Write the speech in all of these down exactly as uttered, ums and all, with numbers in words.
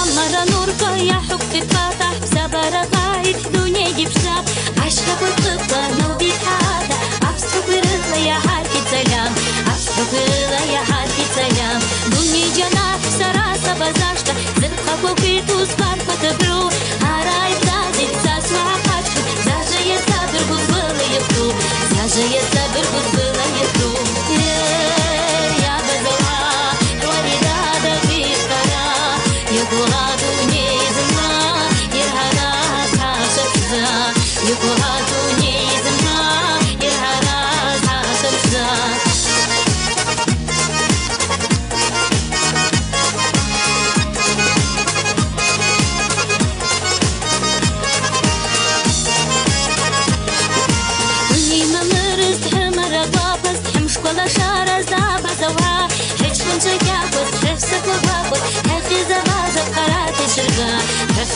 Амара нуркъа йахӏвыквтӏ йпатахь, сабара къайт дунейгьи пшапӏ. Ащхъа къвыркъыкъла нуби хата, апсхъа къвирыла йагьархӏвитӏ сальам, апсхъа къвирыла йагьархӏвитӏ сальам. Дуней джьанат сара сабазашта, зынхъа кваквитӏ успар хъатабру. Гьарайдазит са суагьа хъачку, зажа йацадыргуз была йыхту, зажа йацадыргуз была йыхту. Эй, йабазала, уари дада бихъара, йакъула дуней зымгӏва, йыргьараз хӏашатдза, йакъула дуней зымгӏва, йыргьараз хӏашатдза.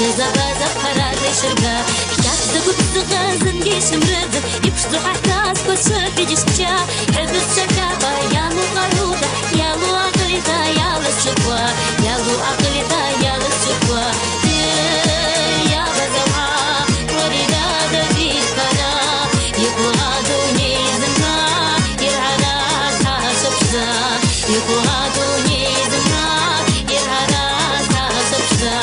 Йазабаз апхъара зайщырга, хьахъда гвыбзыгъа зынгьи йшымрыдзын, йыпшдзу хӏахътазква швыхьи джьыщча, хӏвыбыз швахьапа йалу къаруда, йалу акъылита йалысчуква, йалу акъылита йалысчуква. Йы, йабазаугӏа, Фарида дагьи хъара, йыкъуа дуней зымгӏва, йыргӏара сасупшдза. Йыкъуа дуней зымгӏва, йыргӏара сасупшдза.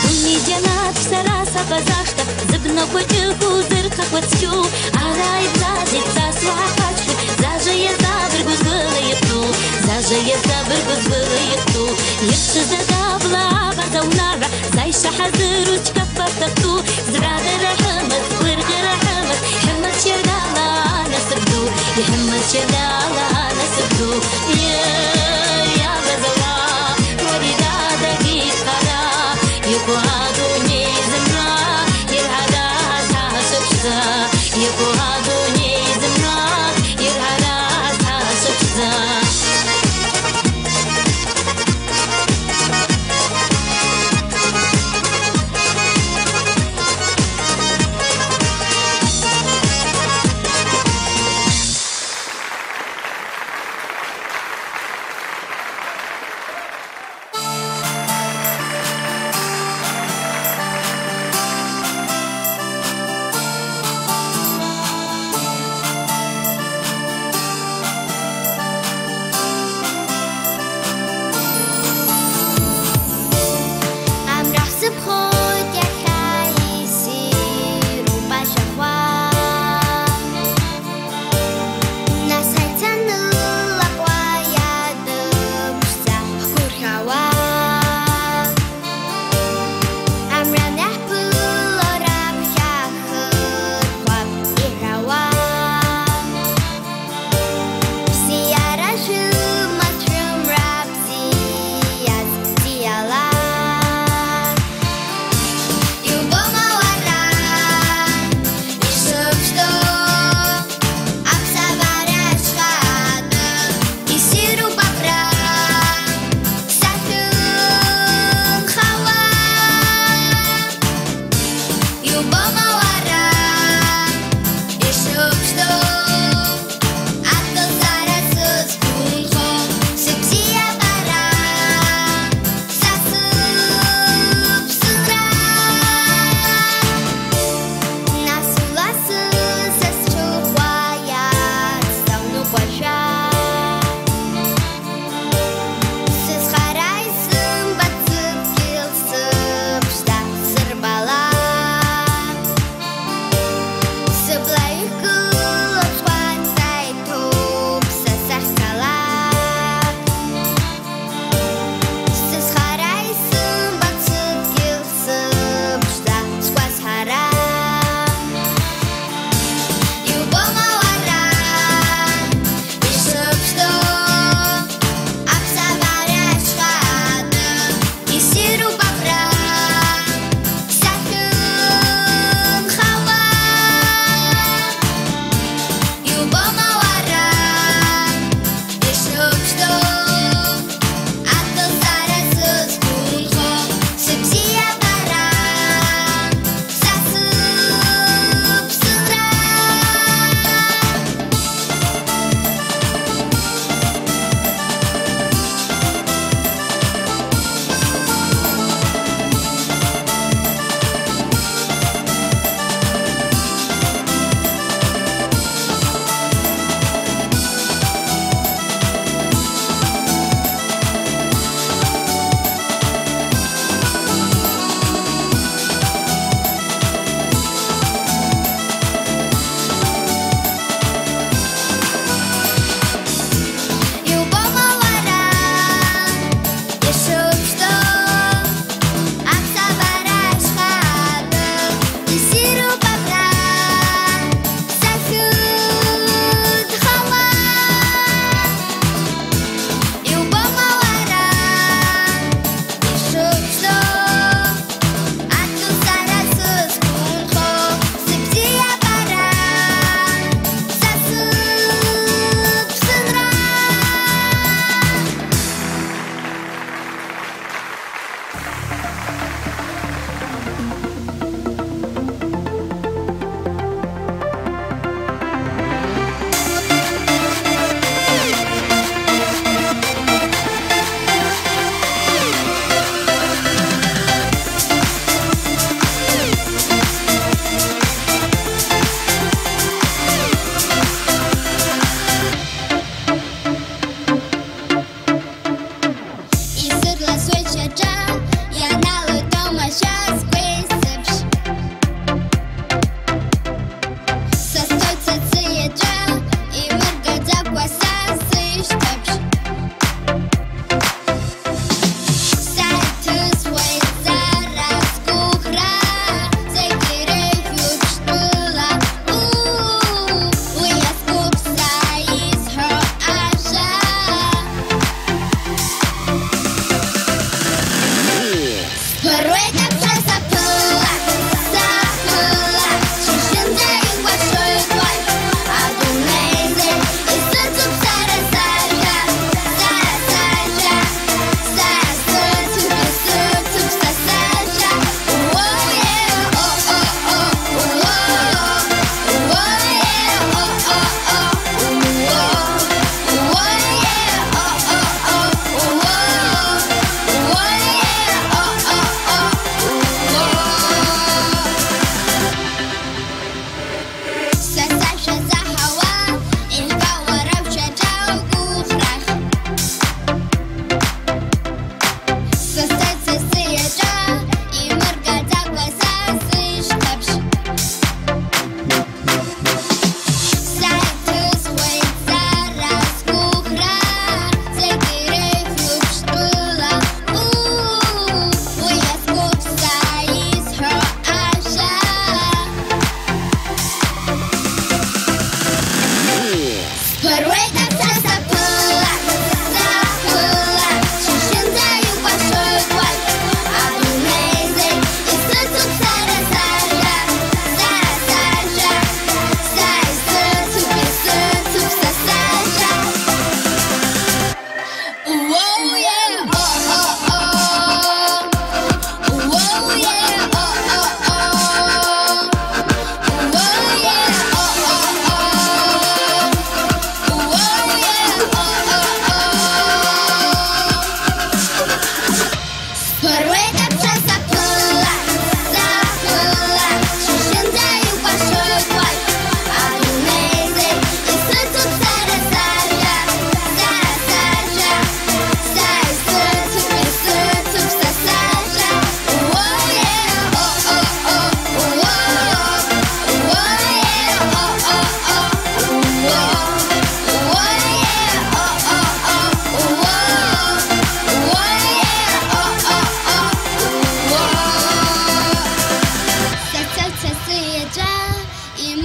Дуней джьанат сара сабазашта, зыбнаква чӏыгу зырхъаква цкьу, ара йбзазитӏ са суагӏа хъачкъву, зажва йазабыргу згвыла йыхъду, зажва йазабыргу згвыла йыхъду. Йыхъшваз адабла абаза унагӏва, зайща хӏазыру чкапӏ атахъду, згӏвадара хӏымаз, гвыргъьара хӏымаз, хӏымаз щардала насып ду, йхӏымаз щардала насып ду. Йы, йабазаугӏа, Фарида дагьи хъара, йыкъуа дуней зымгӏва, йыргӏара сасупшдза, йыкъуа дуней зымгӏва, йыргӏара сасупшдза.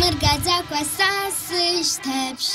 Аргадзаква са сыщтапщ.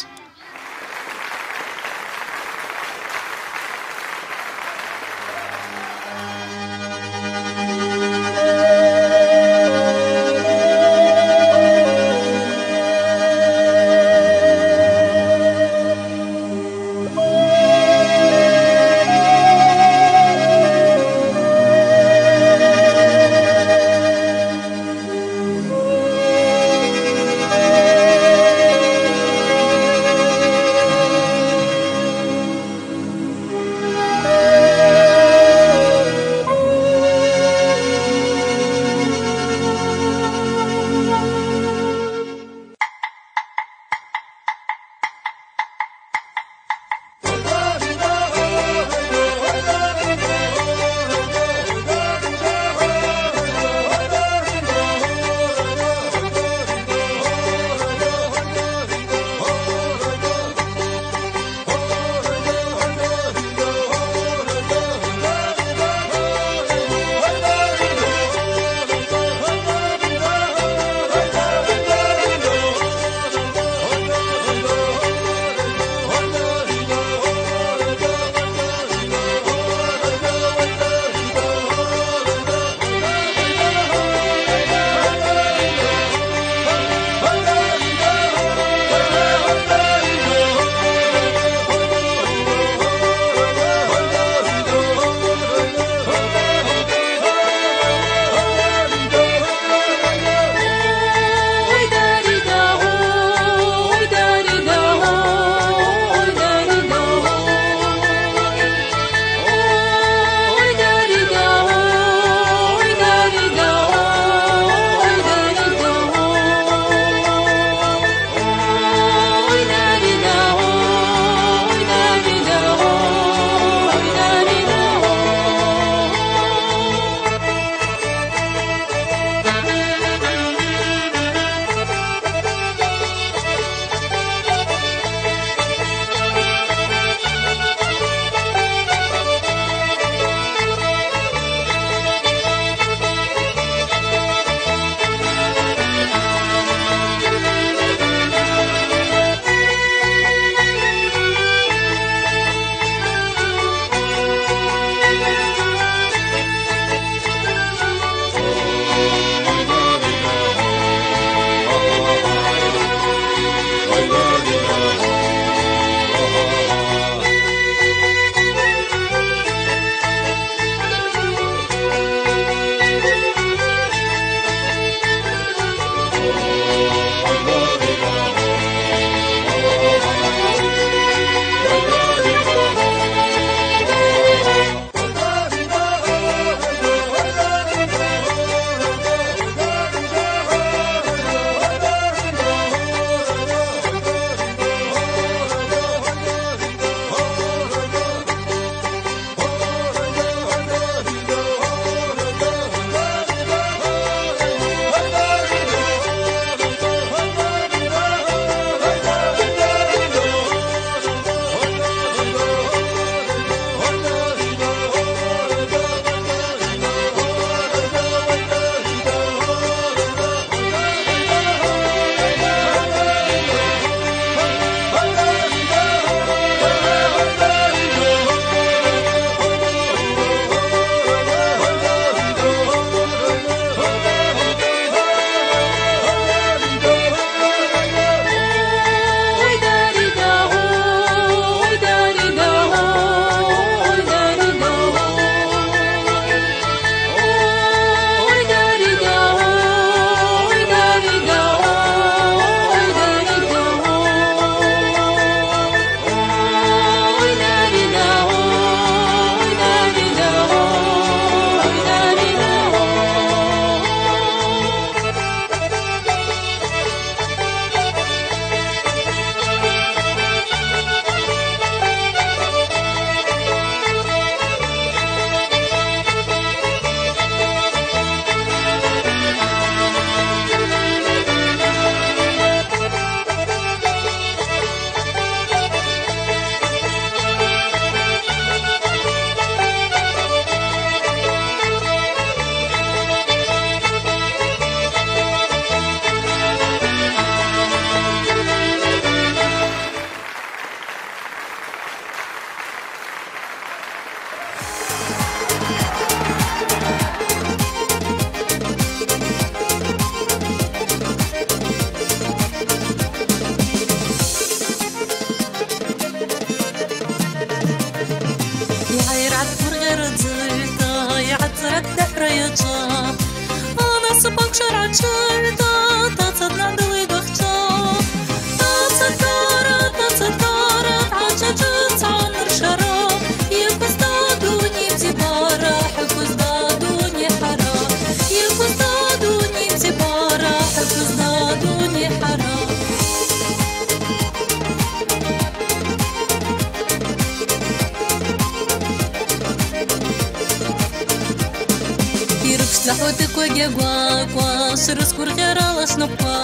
Атыквагьи агваква, шврызквыргъьарала шнапӏква.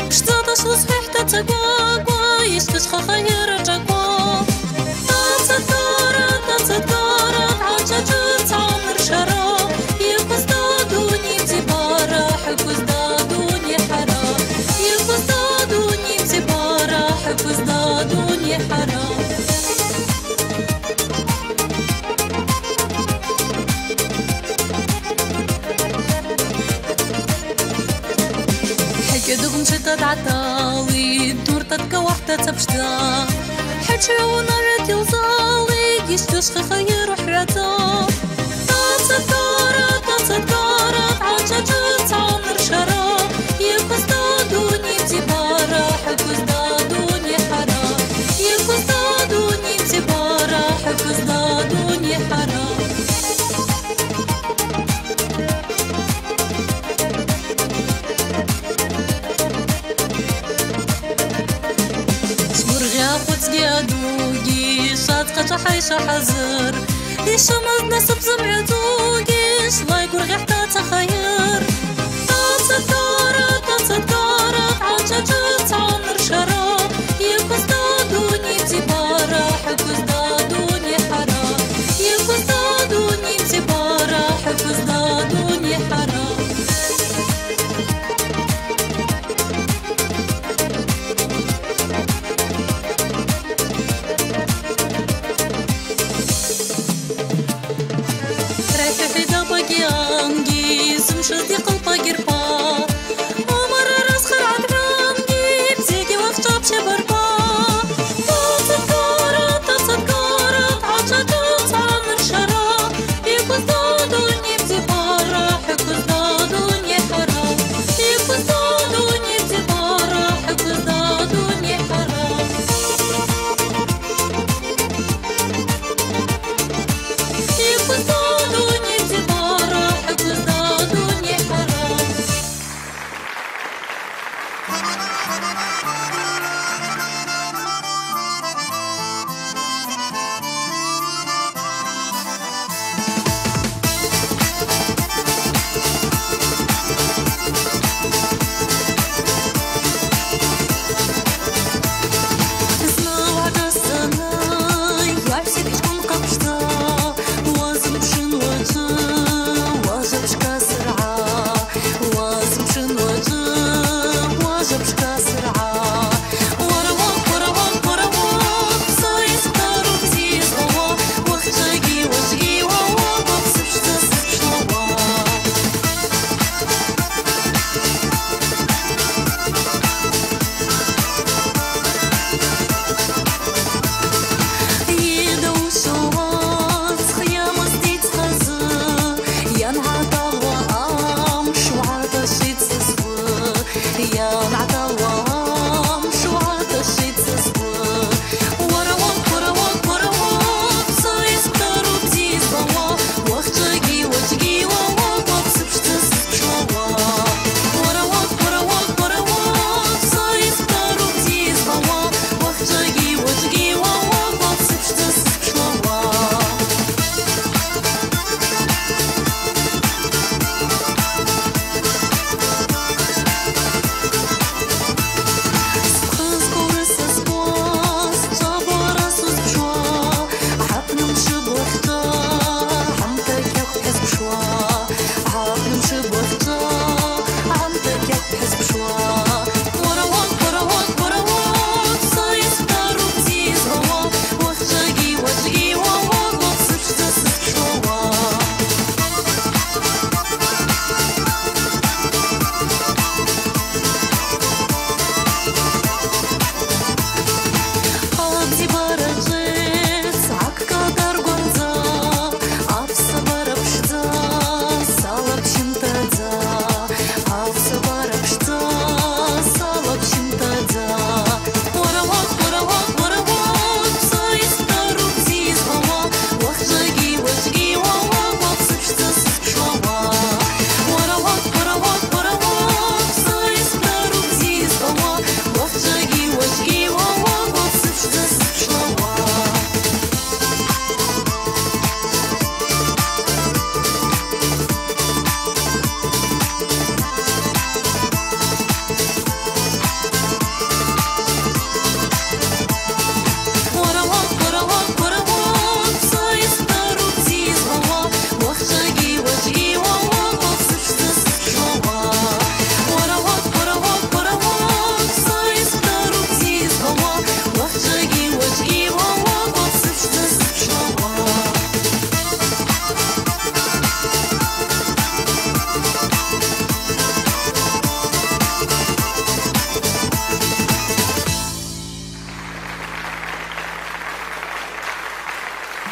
Пшдзата шлысхӏвахта цакваква, йыстышха хайыр ашӏаква. Тацатара, тацатара, гӏачӏачӏыцӏ аныршара. Йквызда дуней бзибара, хӏыквызда дуней хӏара. Йквызда дуней бзибара, хӏыквызда дуней хӏара. Хӏыкӏа дыгъвмчата дгӏаталитӏ, нуртатка уахӏта цапшдза. Хӏача унагӏва тилзалитӏ, йыстышха хайыр ухӏвадза. Тацатара, тацатара, гӏачӏачӏыцӏ аныршара. Йквызда дуней бзибара, хӏыквызда дуней хӏара. Йквызда дуней бзибара, хӏыквызда дуней хӏара. Сгвыргъьа хъвыцгьи адугьи, швацӏкъачӏва хӏайша хӏазыр. Йшвымаз насып зымгӏвадзугьи, шлай гвыргъьахъта цахайыр. Тацатара, тацатара, гӏачӏачӏыцӏ аныршара. Йквызда дуней бзибара, хӏыквызда дуней хӏара. Йквызда дуней бзибара, хӏыквызда дуней хӏара. Рахӏа хӏида багьанги, зымшызди хъылпа гьырпа. Амара разхъа адгӏанги, бзиги уахъчӏапча барба. Тацатара, тацатара, гӏачӏачӏыцӏ аныршара. Йквызда дуней бзибара, хӏыквызда дуней хӏара. Йквызда дуней бзибара, хӏыквызда дуней хӏара. Йквызда дуней бзибара, хӏыквызда дуней хӏара.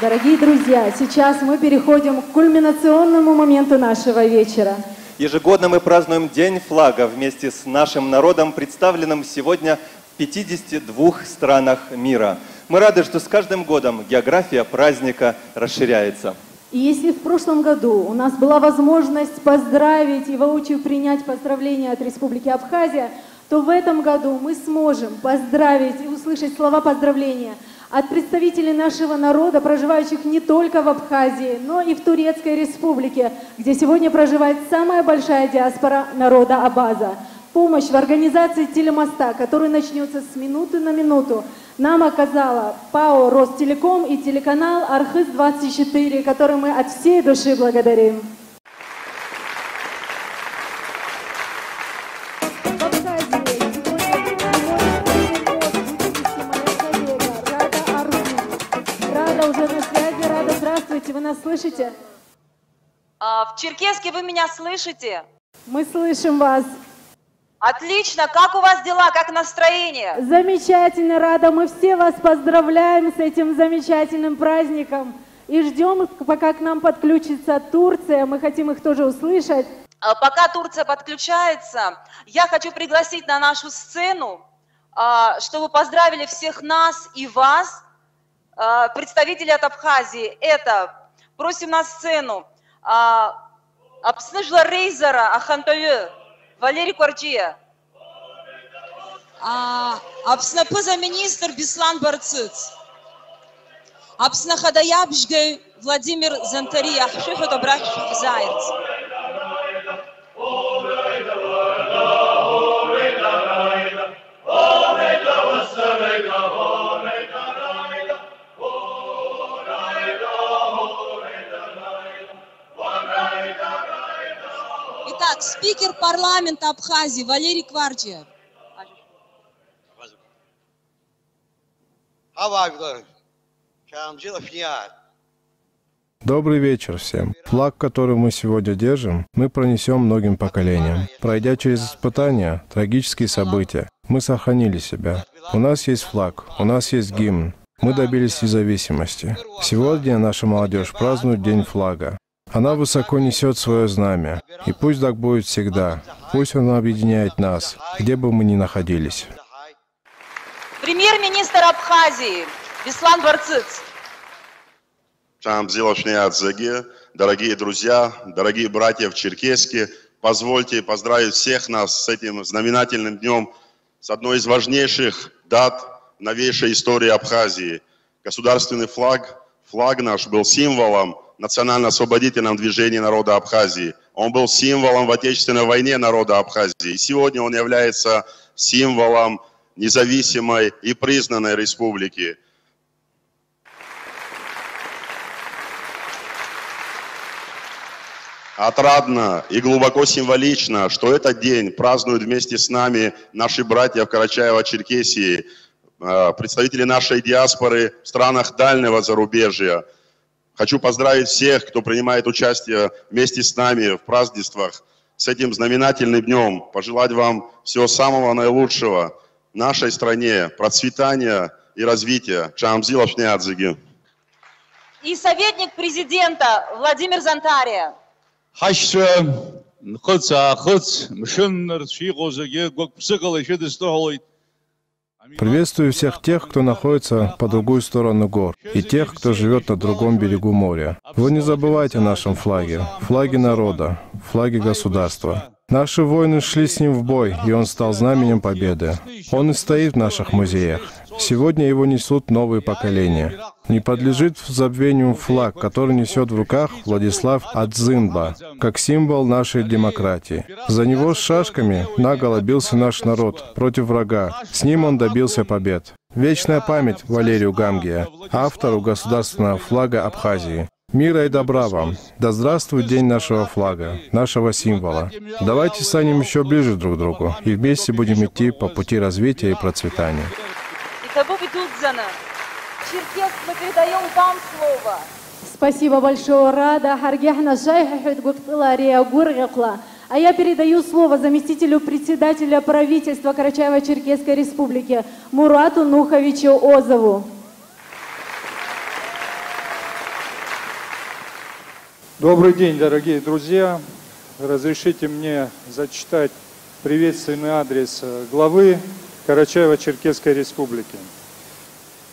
Дорогие друзья, сейчас мы переходим к кульминационному моменту нашего вечера. Ежегодно мы празднуем День флага вместе с нашим народом, представленным сегодня в пятидесяти двух странах мира. Мы рады, что с каждым годом география праздника расширяется. И если в прошлом году у нас была возможность поздравить и воочию принять поздравления от Республики Абхазия, то в этом году мы сможем поздравить и услышать слова поздравления от представителей нашего народа, проживающих не только в Абхазии, но и в Турецкой Республике, где сегодня проживает самая большая диаспора народа абаза. Помощь в организации телемоста, который начнётся с минуты на минуту, нам оказала ПАО «Ростелеком» и телеканал «Архыз двадцать четыре», который мы от всей души благодарим. В Абхазии сегодня прямой эфир от Будапешта моя коллега Рада Аргун. Рада уже на связи. Рада, здравствуйте, вы нас слышите? А, в Черкесске вы меня слышите? Мы слышим вас. Отлично. Как у вас дела? Как настроение? Замечательно, Рада. Мы все вас поздравляем с этим замечательным праздником. И ждём, пока к нам подключится Турция. Мы хотим их тоже услышать. А, пока Турция подключается, я хочу пригласить на нашу сцену, а, чтобы поздравили всех нас и вас, а, представители от Абхазии. Это, просим на сцену, а, Апсны жвларрайзара ахантӏвагӏвы Валерий Кварджия. А, Апсны апхыза министр Беслан Барцыц. Апсны ахада йабжьгӏай Владимир Зантариа, хӏшвыхӏватӏ абрахь швхӏзайырц. Итак, спикер парламента Абхазии Валерий Кварджия. Добрый вечер всем. Флаг, который мы сегодня держим, мы пронесём многим поколениям. Пройдя через испытания, трагические события, мы сохранили себя. У нас есть флаг, у нас есть гимн. Мы добились независимости. Сегодня наша молодёжь празднует День флага. Она высоко несёт своё знамя. И пусть так будет всегда. Пусть она объединяет нас, где бы мы ни находились. Премьер-министр Абхазии Беслан Барцыц. Чамзилов Шниадзеги, дорогие друзья, дорогие братья в Черкесске, позвольте поздравить всех нас с этим знаменательным днём, с одной из важнейших дат в новейшей истории Абхазии. Государственный флаг, флаг наш был символом в национально-освободительном движении народа Абхазии. Он был символом в Отечественной войне народа Абхазии. И сегодня он является символом независимой и признанной республики. Отрадно и глубоко символично, что этот день празднуют вместе с нами наши братья в Карачаево-Черкесии, э, представители нашей диаспоры в странах дальнего зарубежья. Хочу поздравить всех, кто принимает участие вместе с нами в празднествах, с этим знаменательным днём, пожелать вам всего самого наилучшего, нашей стране процветания и развития. Чамзилов Шниадзеги. И советник президента Владимир Зантария. Хӏасчва, нхъыцӏ-аахъыцӏ, мшыннырцә йыкъу закӏы гвыквсыкъала йшвыдыстыхӏвалитӏ. Приветствую всех тех, кто находится по другую сторону гор, и тех, кто живёт на другом берегу моря. Вы не забывайте о нашем флаге, флаге народа, флаге государства. Наши воины шли с ним в бой, и он стал знаменем победы. Он и стоит в наших музеях. Сегодня его несут новые поколения. Не подлежит забвению флаг, который несёт в руках Владислав Адзынба, как символ нашей демократии. За него с шашками наголо бился наш народ против врага. С ним он добился побед. Вечная память Валерию Гамгия, автору государственного флага Абхазии. Мира и добра вам! Да здравствует день нашего флага, нашего символа! Давайте станем ещё ближе друг к другу и вместе будем идти по пути развития и процветания. Итабуби Дудзана, Черкесск, мы передаём вам слово. Спасибо большое, Рада. Гьаргьи хӏнашайхӏвахьуд гвыквцӏыла ари агвыргъьахъла. А я передаю слово заместителю председателя правительства Карачаево-Черкесской Республики Мурату Нуховичу Озову. Добрый день, дорогие друзья! Разрешите мне зачитать приветственный адрес, э, главы Карачаево-Черкесской Республики.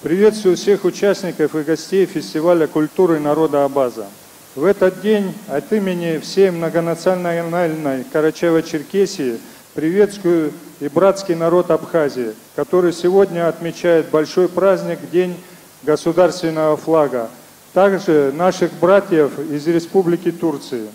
Приветствую всех участников и гостей фестиваля культуры народа Абаза. В этот день от имени всей многонациональной Карачаево-Черкесии приветствую и братский народ Абхазии, который сегодня отмечает большой праздник, День государственного флага, также наших братьев из Республики Турции.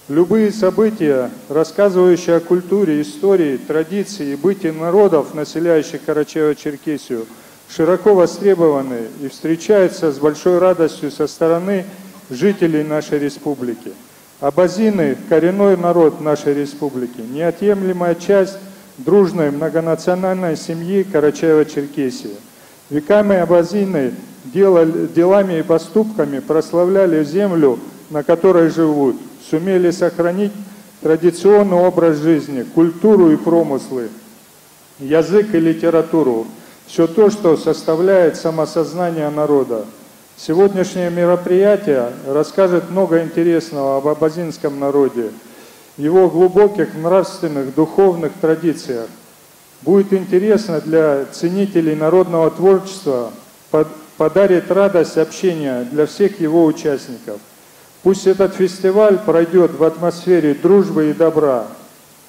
Любые события, рассказывающие о культуре, истории, традиции и бытии народов, населяющих Карачаево-Черкесию, широко востребованы и встречаются с большой радостью со стороны жителей нашей республики. Абазины — коренной народ нашей республики, неотъемлемая часть дружной многонациональной семьи Карачаево-Черкесии. Веками абазины делали, делами и поступками прославляли землю, на которой живут, сумели сохранить традиционный образ жизни, культуру и промыслы, язык и литературу, всё то, что составляет самосознание народа. Сегодняшнее мероприятие расскажет много интересного об абазинском народе, его глубоких нравственных, духовных традициях. Будет интересно для ценителей народного творчества, под-, подарит радость общения для всех его участников. Пусть этот фестиваль пройдёт в атмосфере дружбы и добра,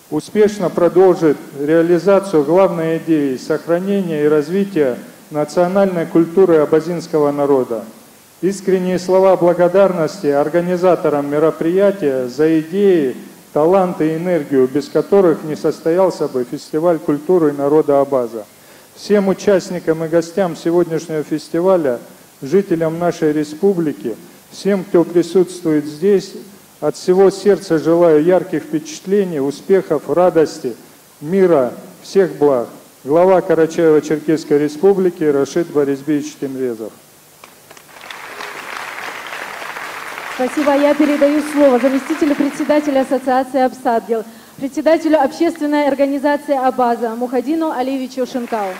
успешно продолжит реализацию главной идеи сохранения и развития национальной культуры абазинского народа. Искренние слова благодарности организаторам мероприятия за идеи, талант и энергию, без которых не состоялся бы фестиваль культуры народа Абаза. Всем участникам и гостям сегодняшнего фестиваля, жителям нашей республики, всем, кто присутствует здесь, от всего сердца желаю ярких впечатлений, успехов, радости, мира, всех благ. Глава Карачаево-Черкесской Республики Рашид Борисбиевич Темрезов. Спасибо. Я передаю слово заместителю председателя Ассоциации «Абсадгил», председателю общественной организации «Абаза» Мухадину Алиевичу Шинкау.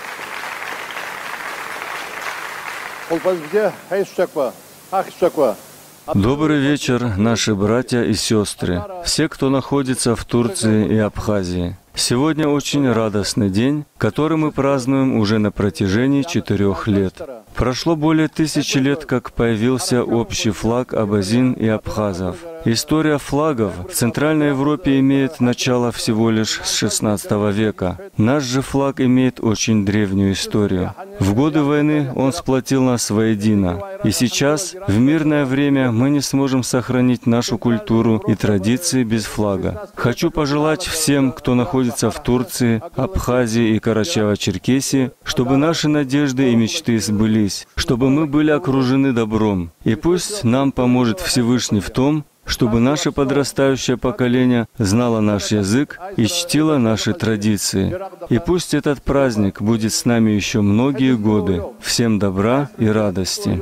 Добрый вечер, наши братья и сестры, все, кто находится в Турции и Абхазии. Сегодня очень радостный день, который мы празднуем уже на протяжении четырёх лет. Прошло более тысячи лет, как появился общий флаг абазин и абхазов. История флагов в Центральной Европе имеет начало всего лишь с шестнадцатого века. Наш же флаг имеет очень древнюю историю. В годы войны он сплотил нас воедино. И сейчас, в мирное время, мы не сможем сохранить нашу культуру и традиции без флага. Хочу пожелать всем, кто находится в Турции, Абхазии и Карачаево-Черкесии, чтобы наши надежды и мечты сбылись, чтобы мы были окружены добром. И пусть нам поможет Всевышний в том, чтобы наше подрастающее поколение знало наш язык и чтило наши традиции. И пусть этот праздник будет с нами ещё многие годы. Всем добра и радости.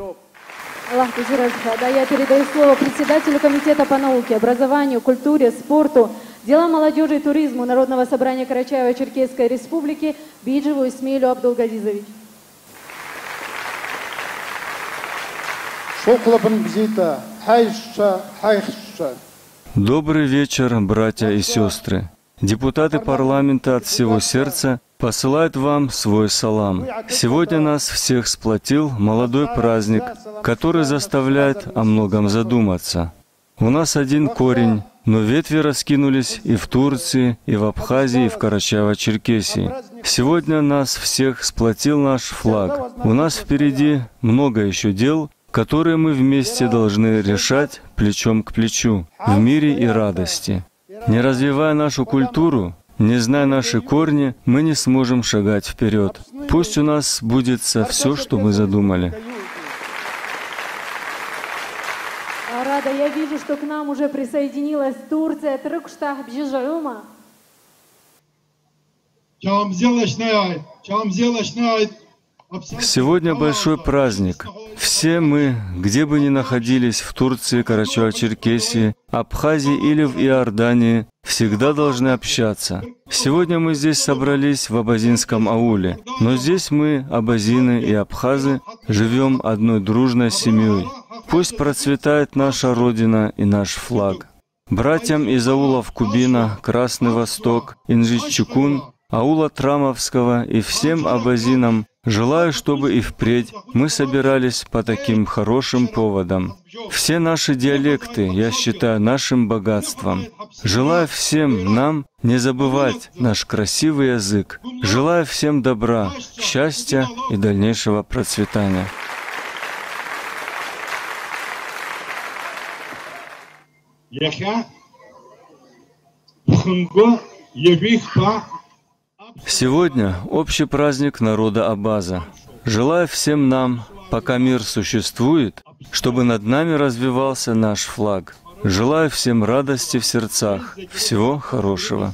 Аллах бизираз хада. Я передаю слово председателю Комитета по науке, образованию, культуре, спорту, делам молодёжи и туризму Народного собрания Карачаево-Черкесской Республики Биджеву Исмаилю Абдулгазизовичу. Швокълапын бзита, хӏайшвчва, хӏайхшвчва. Добрый вечер, братья и сестры. Депутаты парламента от всего сердца посылают вам свой салам. Сегодня нас всех сплотил молодой праздник, который заставляет о многом задуматься. У нас один корень, но ветви раскинулись и в Турции, и в Абхазии, и в Карачаево-Черкесии. Сегодня нас всех сплотил наш флаг. У нас впереди много ещё дел, которые мы вместе должны решать плечом к плечу, в мире и радости. Не развивая нашу культуру, не зная наши корни, мы не сможем шагать вперёд. Пусть у нас сбудется всё, что мы задумали. Рада, я вижу, что к нам уже присоединилась Турция. Трыкштах бжижума. Сегодня большой праздник. Все мы, где бы ни находились, в Турции, Карачаево-Черкесии, Абхазии или в Иордании, всегда должны общаться. Сегодня мы здесь собрались, в абазинском ауле, но здесь мы, абазины и абхазы, живём одной дружной семьёй. Пусть процветает наша Родина и наш флаг. Братьям из аулов Кубина, Красный Восток, Инжич-Чукун, аула Трамовского и всем абазинам желаю, чтобы и впредь мы собирались по таким хорошим поводам. Все наши диалекты я считаю нашим богатством. Желаю всем нам не забывать наш красивый язык. Желаю всем добра, счастья и дальнейшего процветания. Йахьа пхынгу йажвихпа. Сегодня общий праздник народа Абаза. Желаю всем нам, пока мир существует, чтобы над нами развивался наш флаг. Желаю всем радости в сердцах. Всего хорошего.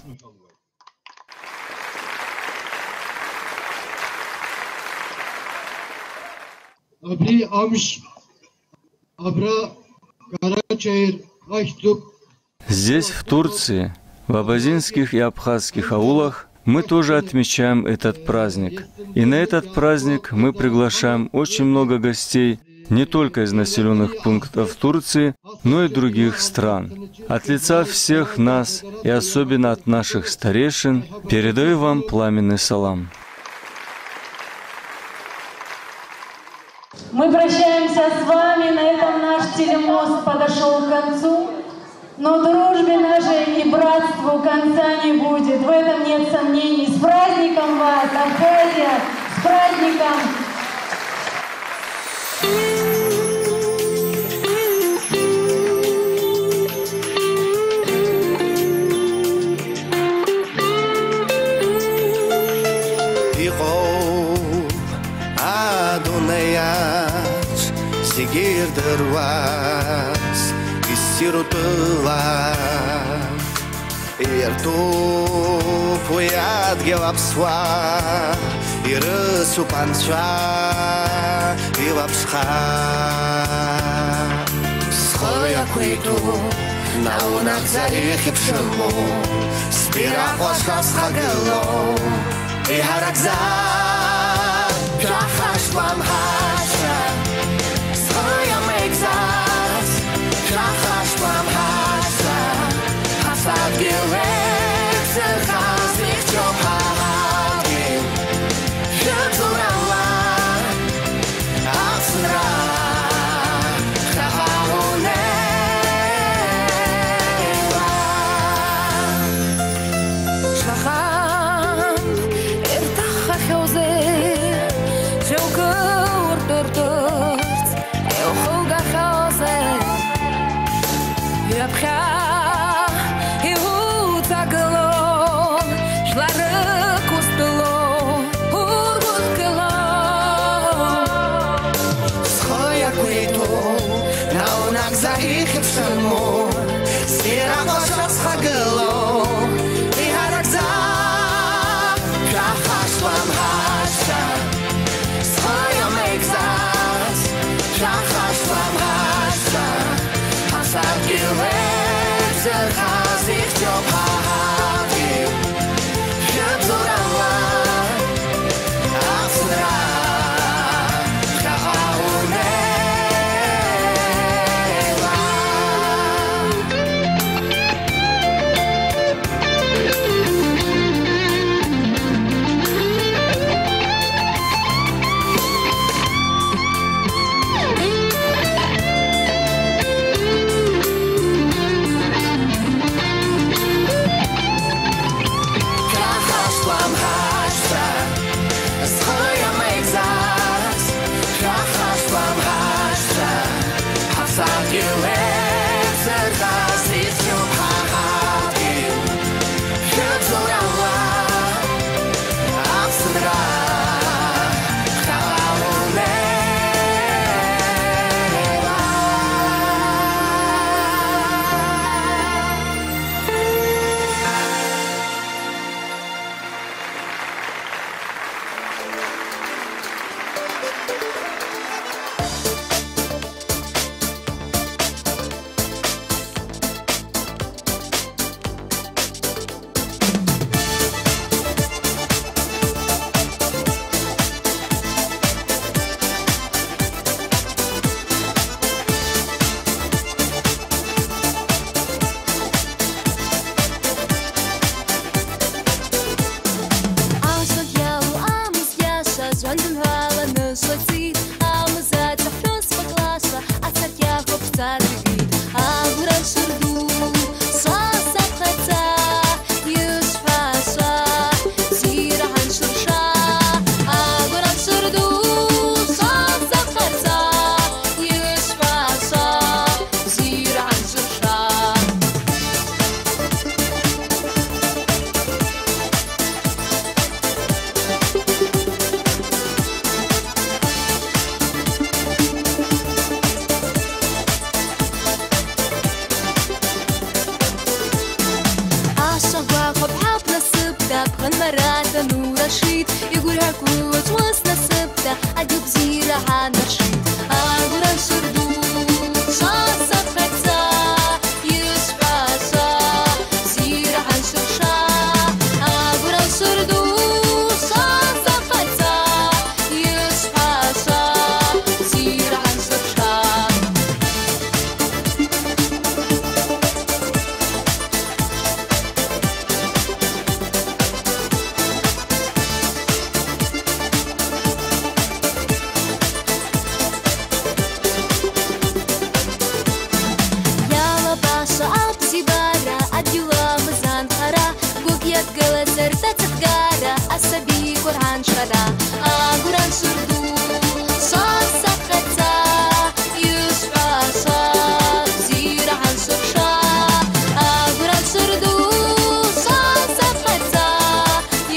Абри амш абра Къарачайыр ахьтуп. Здесь, в Турции, в абазинских и абхазских аулах, мы тоже отмечаем этот праздник. И на этот праздник мы приглашаем очень много гостей, не только из населённых пунктов Турции, но и других стран. От лица всех нас и особенно от наших старейшин передаю вам пламенный салам. Мы прощаемся с вами, на этом наш телемост подошёл к концу, но дружбе нашей и братству конца не будет, в этом нет сомнений. С праздником вас, Абхазия! С праздником! Йкъву адуней ач зегьи йырдыруаз йссиру тӏула. Йыртӏупӏ уи адгьыл апсуа, йрысупӏ анцӏра йылапшхъа. Схъу йаквиту наунагъза йхьипшыму, сбиракъ уашла схъагылу. Йгьарагза, швахъа швгвамгъазшва, схъу йамайгзаз, швахъа швгвамгъазшва, хасадгьыл лебзаргъаз йхчу хъагъадгьи, швыдзурала. Апсынра хахъа унела. Шахан йыртахъхьоузеи, жьугьи уртӏыртӏырц йухъугахьоузеи. Йапхьа йуцагылу, жвлара квустулу, ургвыхъкилу. Схъу йаквиту наунагъза йхьипшыму, сбиракъ уашла схъагылу. Йгьарагза, швахъа швгвамгъазшва, схъу йамайгзаз, швахъа швгвамгъазшва, хасадгьыл лебзаргъаз йхчу хъагъадгьи, швыдзурала. Апсынра хахъа унела. Йгвыргъьаквуз уыс насыпта адил бзира гьанаршит. Агвран швыр ду швасахъайцӏа, йшвасахъайцӏа, бзира гьансырша. Агвран швыр ду швасахъайцӏа, йшвасахъайцӏа, бзира гьансырша. Йалабаша абзибара, адила мызан хъара, гвып йадгалаз ртӏа цатгара, асаби Къуръан швара. Агвран швыр ду швасахъайцӏа, йшвасахъайцӏа, бзира гьансырша. Агвран швыр ду швасахъайцӏа,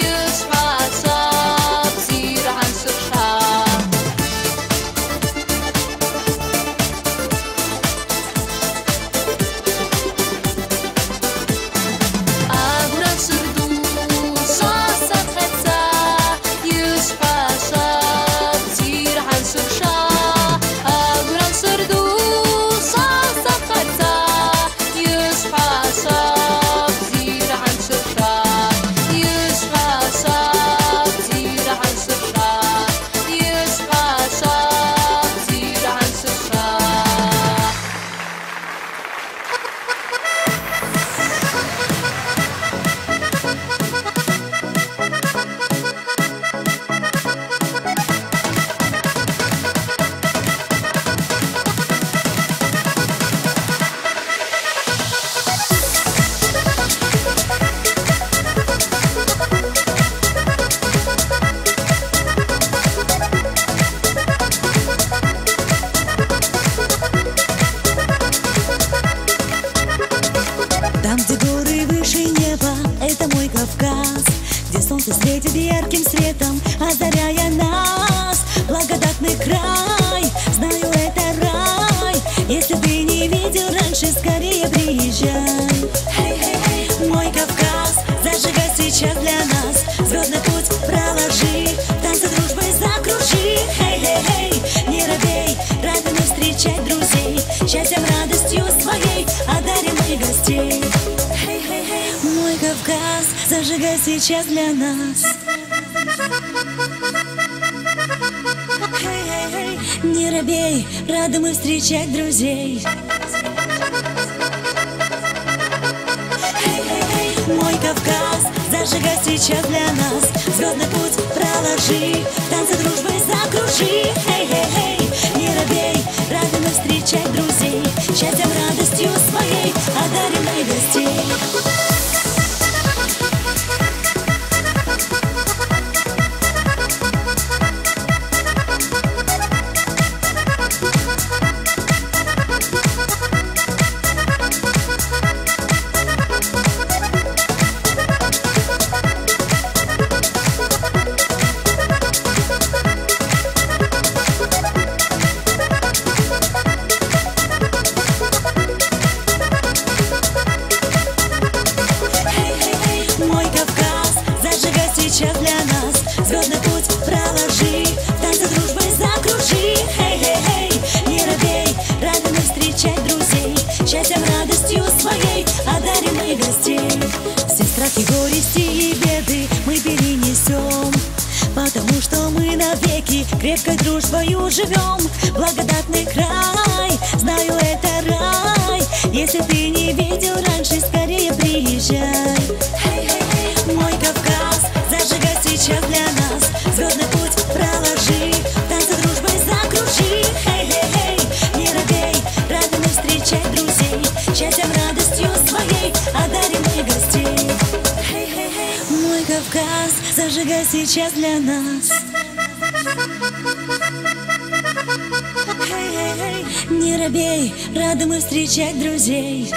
йшвасахъайцӏа, бзира гьансырша. Агвран швыр ду швасахъайцӏа, йшвасахъайцӏа, бзира гьансырша. Агвран швыр ду швасахъайцӏа, йшвасахъайцӏа, бзира гьансырша. Йшвасахъайцӏа, бзира гьансырша. Йшвасахъайцӏа, бзира гьансырша. Там, где горы выше неба, это мой Кавказ, где солнце светит ярким светом, озаряя нас. Благодатный край, знаю, это рай. Если ты не видел раньше, скорее приезжай. Хей, хей, хей, мой Кавказ, зажигай сейчас для нас. Звёздный путь проложи, в танце дружбы закружи. Хей, хей, хей, не робей, рады мы встречать друзей. Счастьем, радостью своей одарим мы гостей. Хей, хей, хей, мой Кавказ, зажигай сейчас для нас. Хей, хей, хей, не робей, рады мы встречать друзей. Хей, хей, хей, мой Кавказ, зажигай сейчас для нас. Звёздный путь проложи, в танце дружбы закружи. Хей, хей, хей, не робей, рады мы встречать друзей. Счастьем, радостью своей одарим мы гостей. Хей, хей, хей, мой Кавказ, зажигай сейчас для нас. Звёздный путь проложи, в танце дружбы закружи. Хей, хей, хей, не робей, рады мы встречать друзей. Счастьем, радостью своей одарим мы гостей. Все страхи, горести и беды мы перенесём, потому что мы навеки крепкой дружбою живём. Благодатный край, знаю, это рай. Если ты не видел раньше, скорее приезжай. Хей, хей, хей, мой Кавказ, зажигай сейчас для нас. Звёздный путь проложи, в танце дружбы закружи. Хей, хей, хей, не робей, рады мы встречать друзей. Счастьем, радостью своей одарим мы гостей. Хей, хей, хей, мой Кавказ, зажигай сейчас для нас. Хей, хей, хей, не робей, рады мы встречать друзей.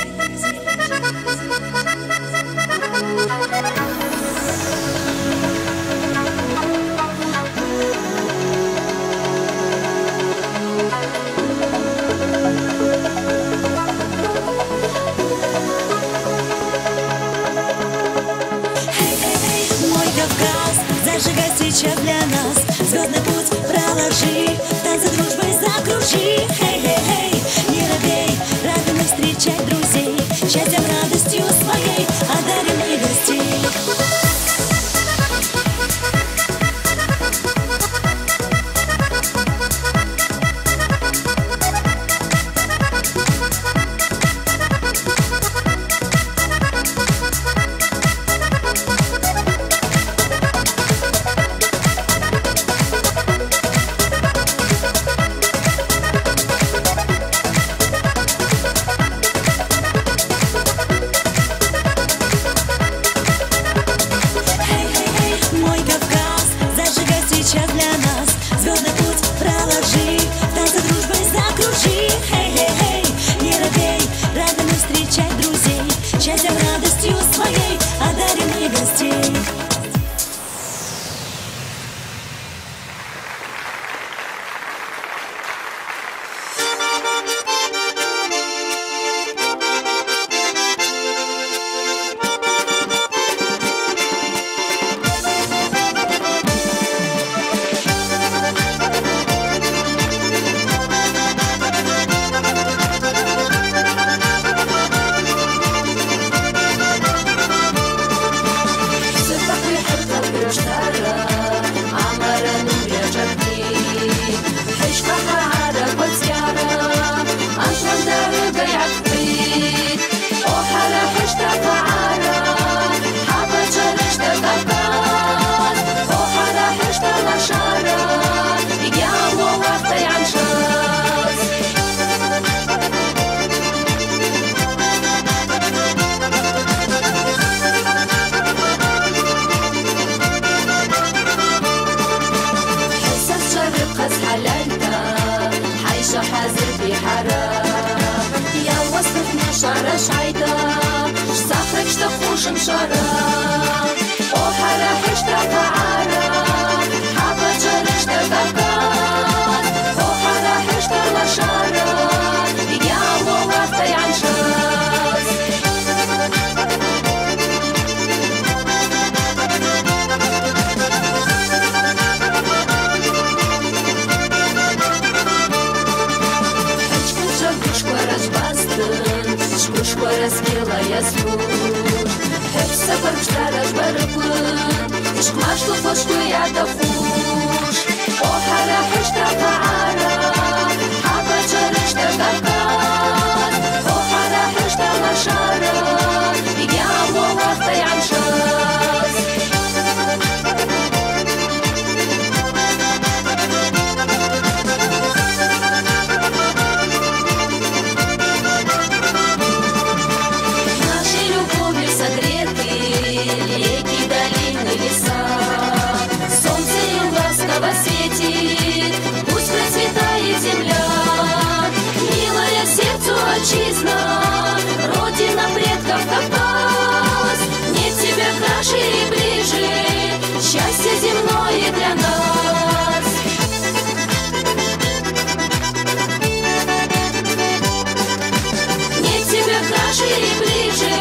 Хей, хей, хей, мой Кавказ, зажигай Сейчас для нас звёздный путь проложи, в танце дружбы закружи. Хей-хей-хей, не робей, радуйся встречать друзей. Счастьем, радостью своей одарим мы гостей. Мой Кавказ, зажигай сейчас для нас. Звёздный путь проложи, в танце дружбы закружи. Хей-хей-хей, не робей, радуйся встречать друзей. Счастьем, радостью своей одарим мы гостей. Хӏайша хӏазир бихӏара, йауасхъа швара швайта, швцахра швтахъушын швара. О хӏара хӏышта Къагӏара, хӏапача рышта Кавказ. О хӏара хӏышта лашара, йгьаъу уахъта йгӏаншаз. Хӏыджкӏын швагушква рашбастын, швгушква раскела йазгуш. Хӏыпсаква рпштара швбарыквын, йшхъмашту хвашквы йатахъуш. О хӏара хӏышта Къагӏара, хӏапача рышта Кавказ. О хӏара хӏышта лашара, йгьаъу уахъта йгӏаншаз. Наши любовью согреты реки, долины, леса. Солнце им ласково светит, пусть процветает земля. Милая сердцу отчизна, родина предков Кавказ. Нет тебя краше и ближе, счастье земное для нас. Нет тебя краше и ближе,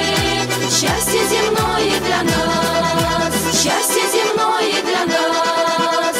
счастье земное для нас, счастье земное для нас.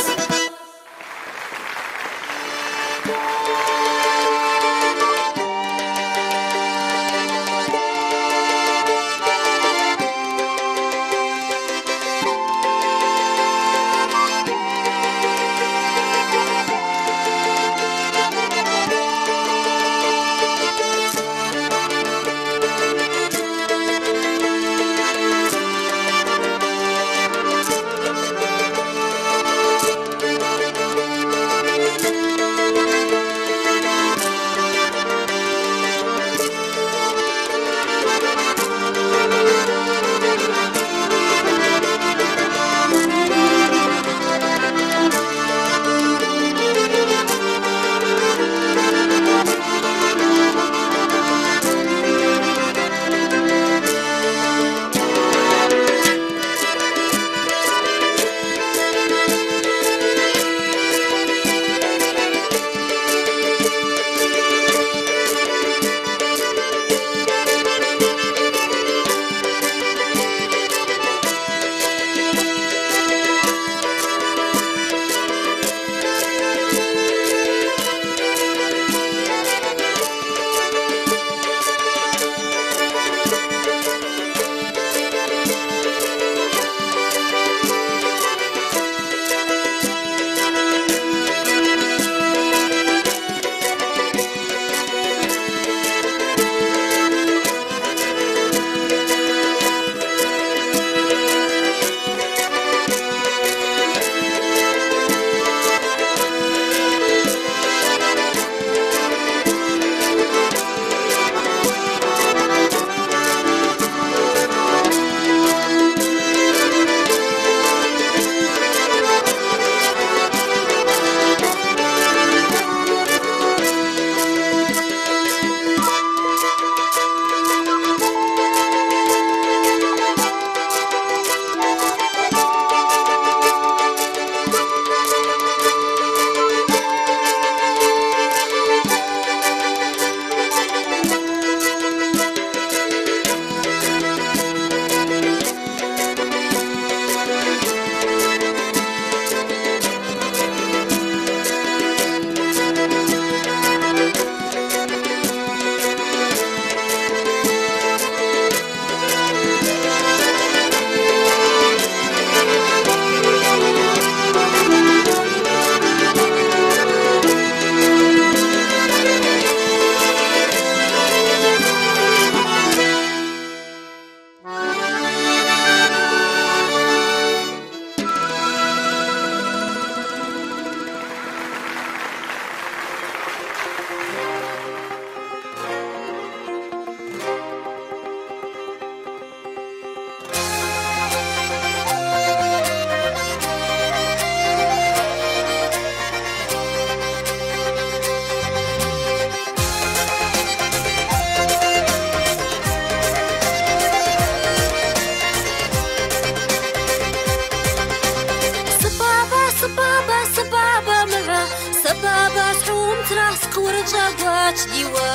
Чӏагвачӏдиуа.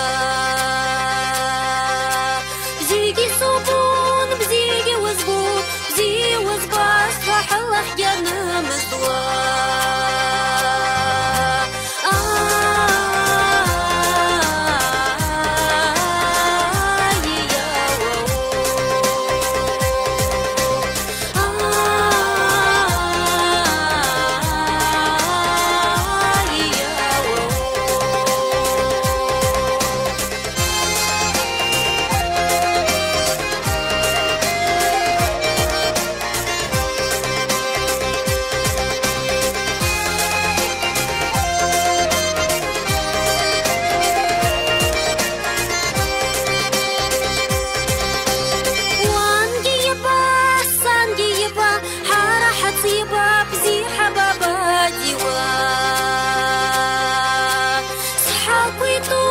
Бзигьи субун, бзигьи уызбун, бзи уызбаз, хӏылахь гьанымыздуа. Уангьи йаба, сангьи йаба, хӏара хӏацӏиба, бзи хӏабабадиуа. Схӏаквитӏу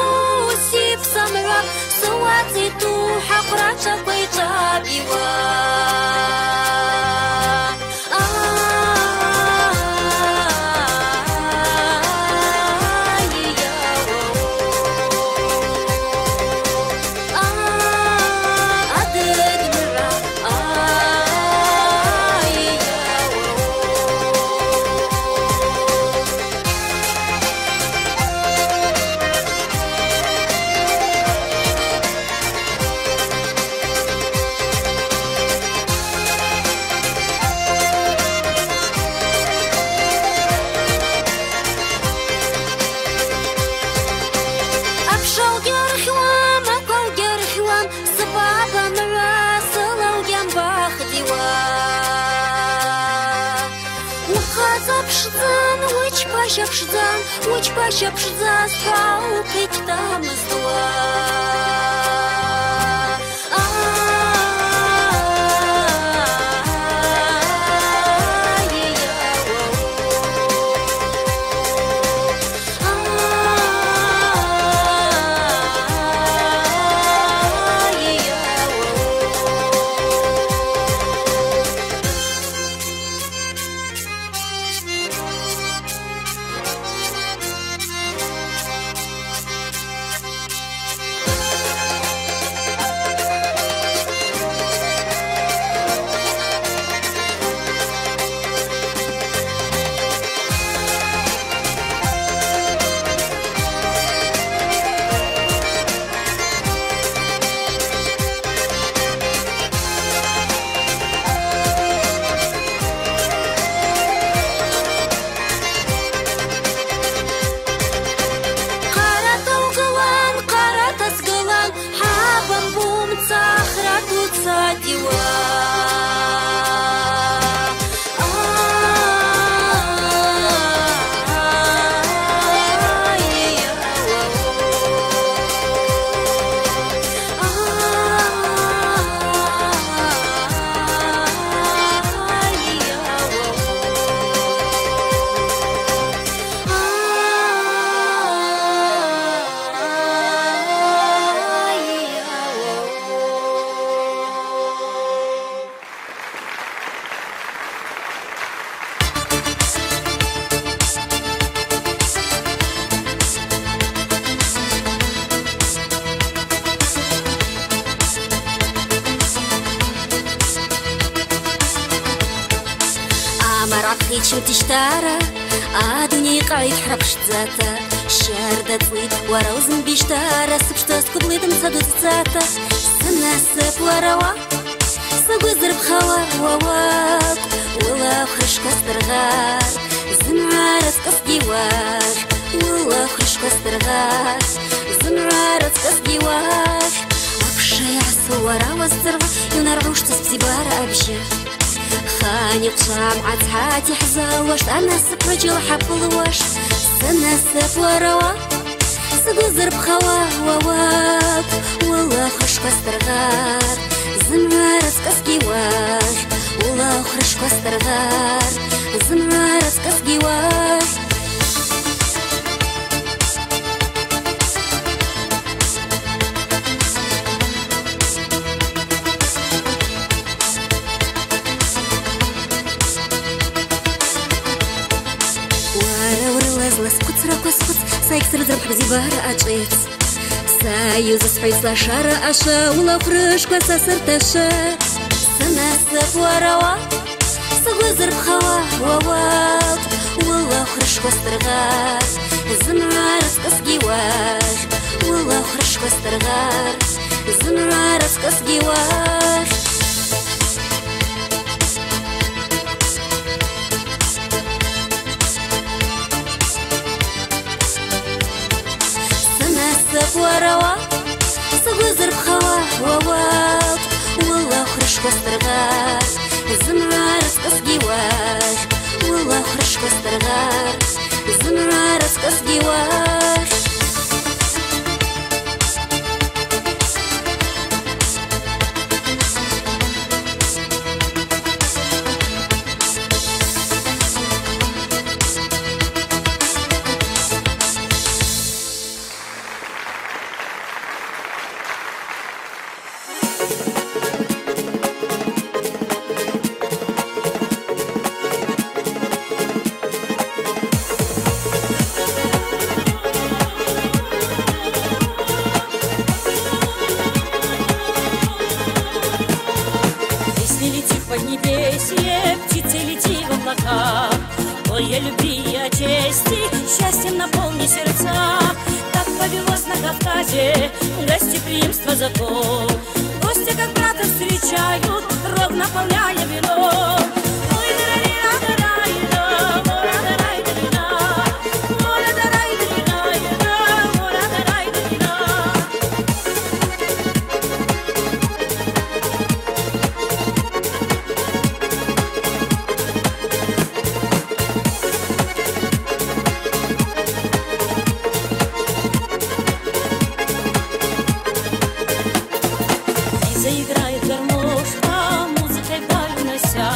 сипсамгӏва, суацӏитӏу хӏахъврачва квайчӏвабиуа. Апшалгьи архьуан, аквалгьи архьуан, сбаба мгӏва сылалгьан бахдиуа. Ухъа цӏа пшдзан, учпа ща пшдзан, учпа ща пшдза схӏвау хъитӏ тамыздуа. Хъарата угылан, хъарата сгылан, хӏаба мбумца ахрат уцатӏиуа. Амара хъичу тиштара, адуней къайт хӏрапшдзата, щарда цӏит уара узымбищтара, сыпшта сквыблитӏ мца дуцӏцӏата, сынасып уара уа. Сгвы зырбхауа уауакӏ, уыла хврышка сдыргъар, зымгӏва рацкъысгьи уахь, уыла хврышка сдыргъар, зымгӏва рацкъысгьи уахь. Апша йгӏасу уара уаздзыргъва, йунаргъуштӏ сбзибара абжьы. Хани хъвшам ацхӏати хӏзалуаштӏ, анасып раджал хӏапылуаштӏ, сынасып уара уа. Сгвы зырбхауа уауакӏ, уыла хврышка сдыргъар, зымгӏва рацкъысгьи уахь, уыла хврышка сдыргъар, зымгӏва рацкъысгьи уахь. Уара урла Зла схъвыцраква схъвыц, са йгьсырдзрым хӏбзибара ачӏвец. Са йузысхӏвайт злашара ашва, уыла хврышква са сырташва. Сынасып уара уа, сгвы зырпхауа уауапӏ. Уыла хврышква сдыргъар, зымгӏва рыцкъысгьи уагъь. Уыла хврышква сдыргъар, зымгӏва рыцкъысгьи уагъь. Сынасып уара уа, сгвы зырпхауа уауапӏ. Уыла хврышква сдыргъар, зымгӏва рыцкъысгьи уагъь. Уыла хврышква сдыргъар, зымгӏва рыцкъысгьи уагъь. Песня, лети в поднебесье, птица, лети в облака. Пой о любви и о чести, счастьем наполни сердца. Так повелось на Кавказе, гостеприимство закон. Гостя как брата встречают, рог наполняя вином. Ой, дарарира, дарайда, мора, дарайда, мора, дарайда, мора, дарайда, мора, дарайда. И заиграет гармошка, музыкой вдаль унося,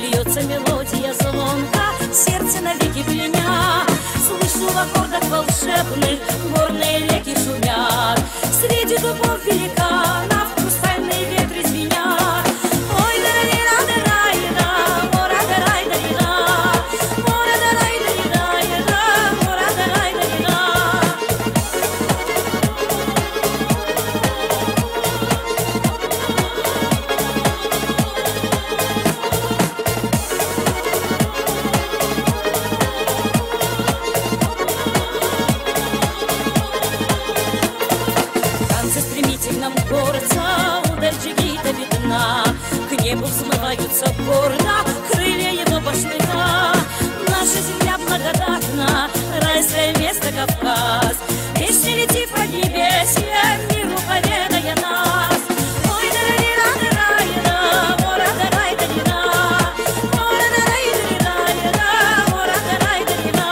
льётся мелодия звонка, сердце навеки пленя. Слышу в аккордах волшебных горные реки шумят. Среди дубов великанов хрустальные ветры звенят. Ой, дарарира, дарайда, мора, дарайда, ира, мора, дарайда, ира, ира, мора, дарайда, ира. Танцы стремительном горца удаль джигита видна. К небу взмываются гордо крылья его башмака. Наша земля благодатна, райское место Кавказ. Песня, лети в поднебесье, миру поведай о нас. Ой, дарарира, дарайда, мора, дарайда, дина. Мора, дарайда, дина, мора, дарайда, дина.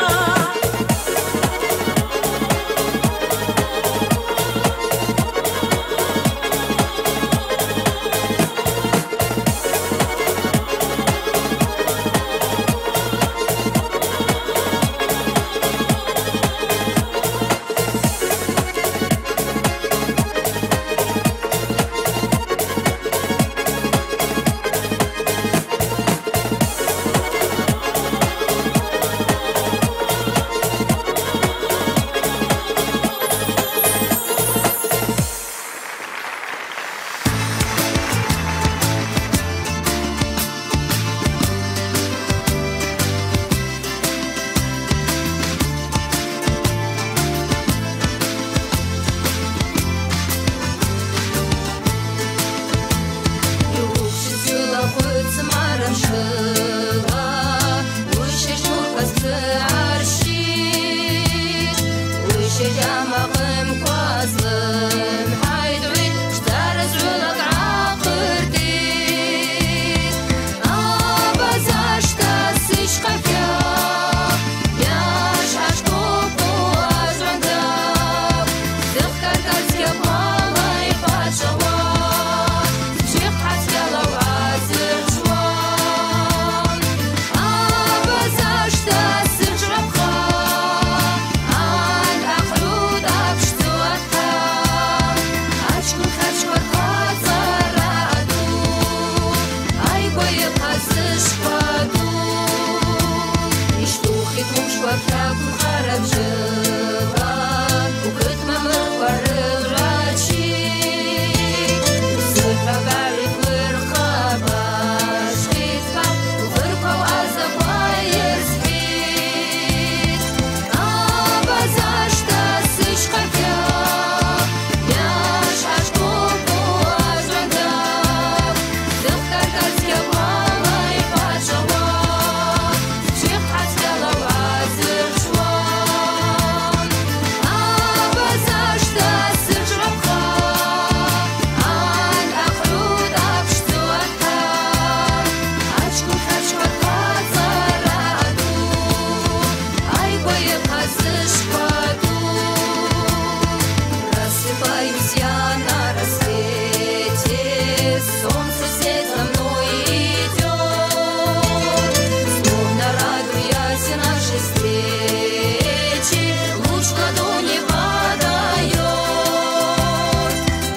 Просыпаюсь я на рассвете, солнце вслед за мной идёт, словно радуясь нашей встрече, луч в ладони подаёт.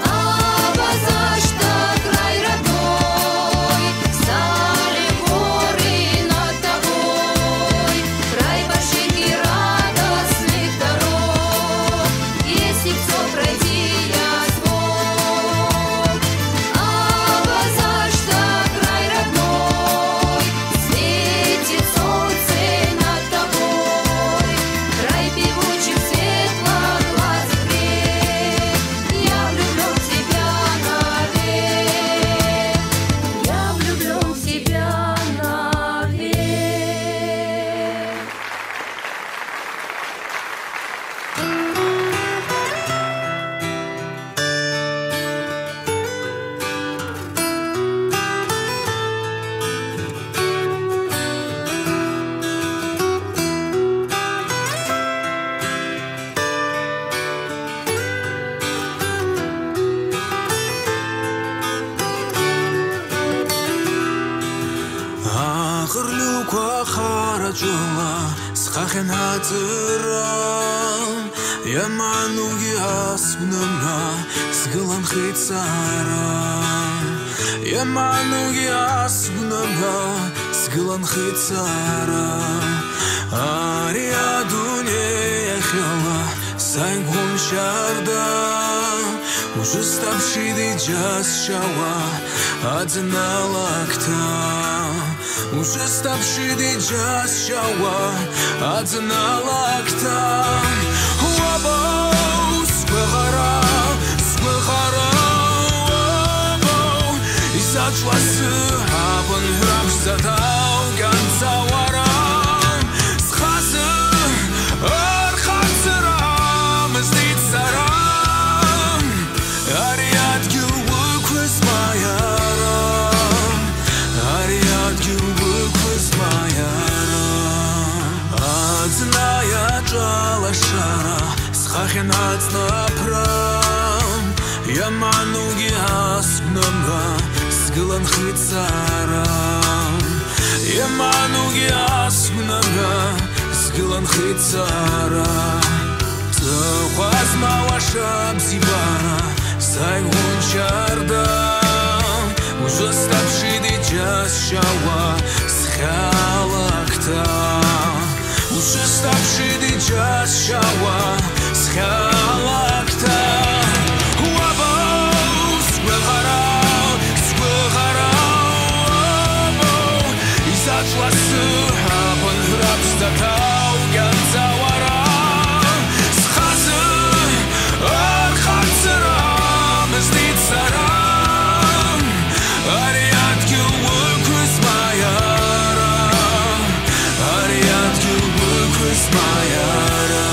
Абазашта край родной, стали горы над тобой, край больших и радостных дорог, если всё пройти я смог. Абазашта край родной, светит солнце над тобой, край певучих светлоглазых рек. Я влюблён в тебя навек. Я влюблён в тебя навек. Акъырльуква хъарачӏвала схъахьан ацӏара, йаманугьи асгвнымгӏва сгыланхитӏ сара, йаманугьи асгвнымгӏва сгыланхитӏ сара. Ари адуней ахьала сайгван щарда, ужвы стапшиди джаз щауа адзналакта. Ужвы стапшиди джаз щауа адзналакта. Уабау, сгвыгъара, сгвыгъара, уабау, йсачӏвасу абынгӏвра пшдзатау гьанцауара. Схъазы архъацӏара мыздитӏ сара. Ари адгьыл уыквыз майара, ари адгьыл уыквыз майара. Адзна йачӏвала швара схъахьан ацӏапра, йаманугьи асгвнымгӏва сгыланхитӏ сара, йаманугьи асгвнымгӏва сгыланхитӏ сара. Цӏыхъва змауа шабзибара сайгван щарда, ужвы стапшиди джаз щауа схъалакта. Ужвы стапшиди джаз щауа схъалакта. Уабау, сгвыгъара, сгвыгъара, уабау, йсачӏвасу абынгӏвра пшдзатау гьанцауара. Схъазы архъацӏара мыздитӏ сара. Ари адгьыл уыквыз майара, ари адгьыл уыквыз майара.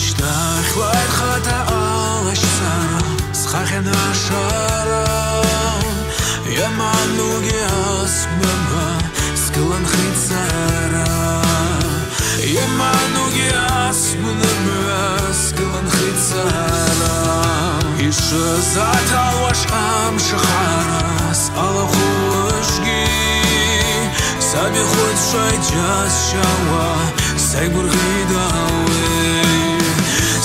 Щтахьла йхъата алащцара схъахьан ашара, йаманугьи асгвнымгӏва сгыланхитӏ сара, йаманугьи асгвнымгӏва сгыланхитӏ сара. Швызаталуаш амшха съалахвуашгьи, саби хвыцшвай джьасщауа сайгвыргъьида уей.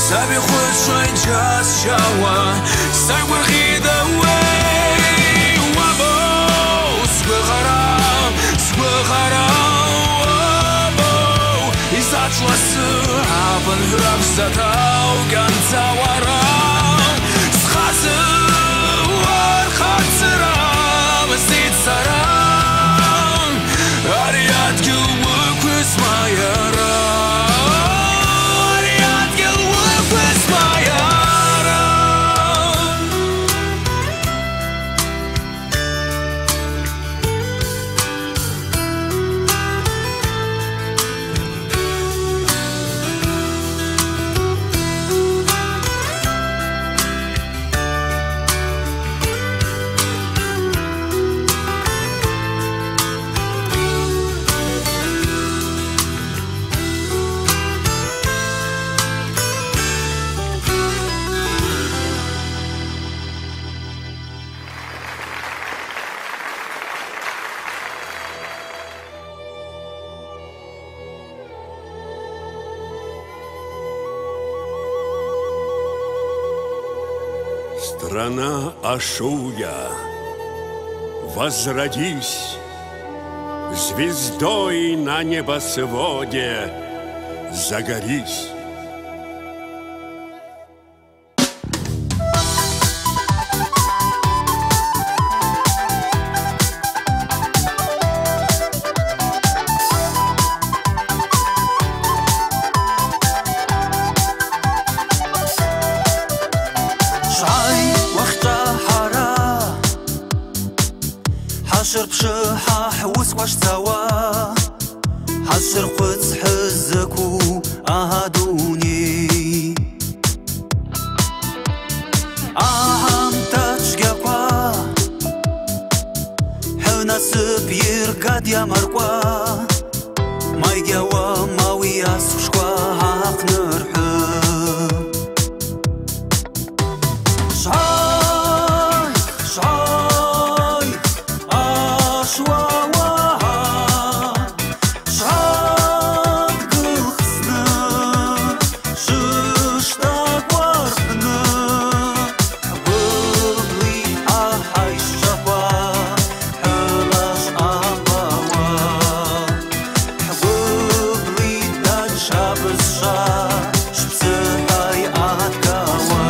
Саби хвыцшвай джьасщауа сайгвыргъьида уей. Уабау, сгвыгъара, сгвыгъара, уабау. Йсачӏвласы апын гӏврапсатау кӏанцӏа уара. Схъазы уархъацӏра мсит сара. Ари адгьыл уыквызма йара? Ари адгьыл уыквызма йара? Страна Ашуя, возродись, звездой на небосводе загорись. Швай уахьчӏва хӏара, хӏашвырпшы хӏа хӏуысква шцауа, хӏашвырхъвыц хӏыззыкву адуней. Агӏамта чвгьаква хӏвынасып йыргатӏ йамаркӏва, майгьауа мауи асхъвшква гӏахънырхӏвы. Швай, швай, ашвауагӏа, швадгылхсны, швыштаква рпны, хӏгвыбли ахӏайщчваква, хӏылаш амбауа. Хӏгвыбли датша бызшва швпсыхӏвай атгауа.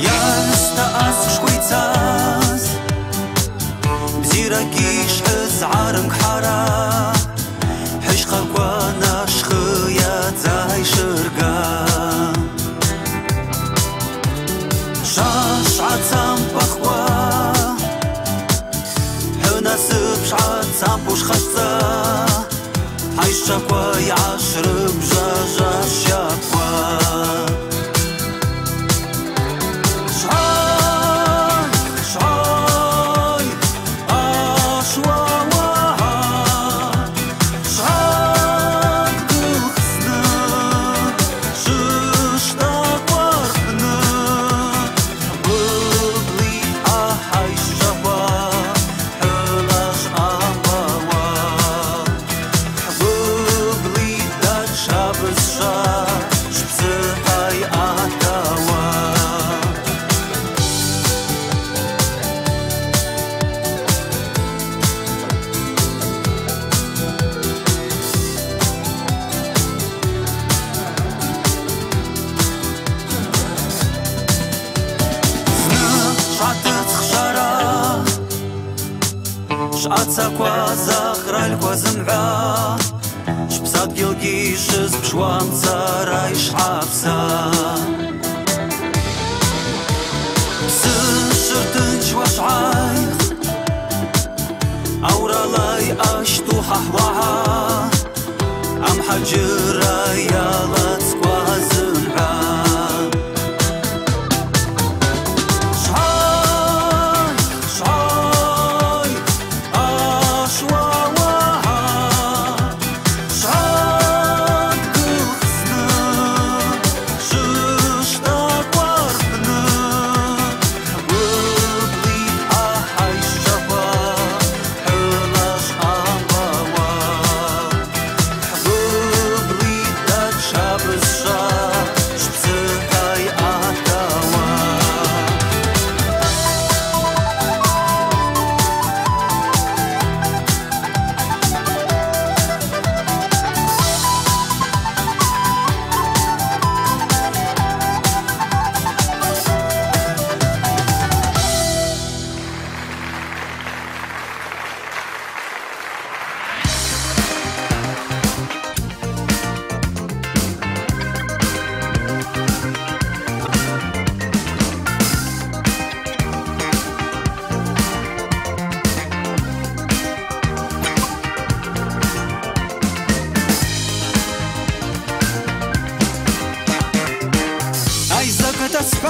Йарста асхъвшква йцаз, бзиракӏ йшхӏыз гӏарымг хӏара, хӏыщхъаква нашхъыйа дзай шырга. Швашвгӏацампахкӏва, хӏвынасып швгӏацампуш хъашвца, хӏайщчваква йгӏашрыгвжважваз щаква. Швай, швай, ашвауагӏа, швадгылхсны, швыштаква рпны, хӏгвыбли ахӏайщчваква, хӏылаш амбауа. Хӏгвыбли датша бызшва швпсыхӏвай атгауа. Зны шватыцӏх швара, швъацаква закъральква зымгӏва, швпсадгьылгьи швызпшуамца райшгӏапса. Псы швыртынчуа швгӏайх, ауралай ащту хӏахӏ уагӏа, амхӏаджьырра йалацква зымгӏва. Швгӏайх, швгӏайх, ашвауагӏа, швадгылхсны, швыштаква рпны,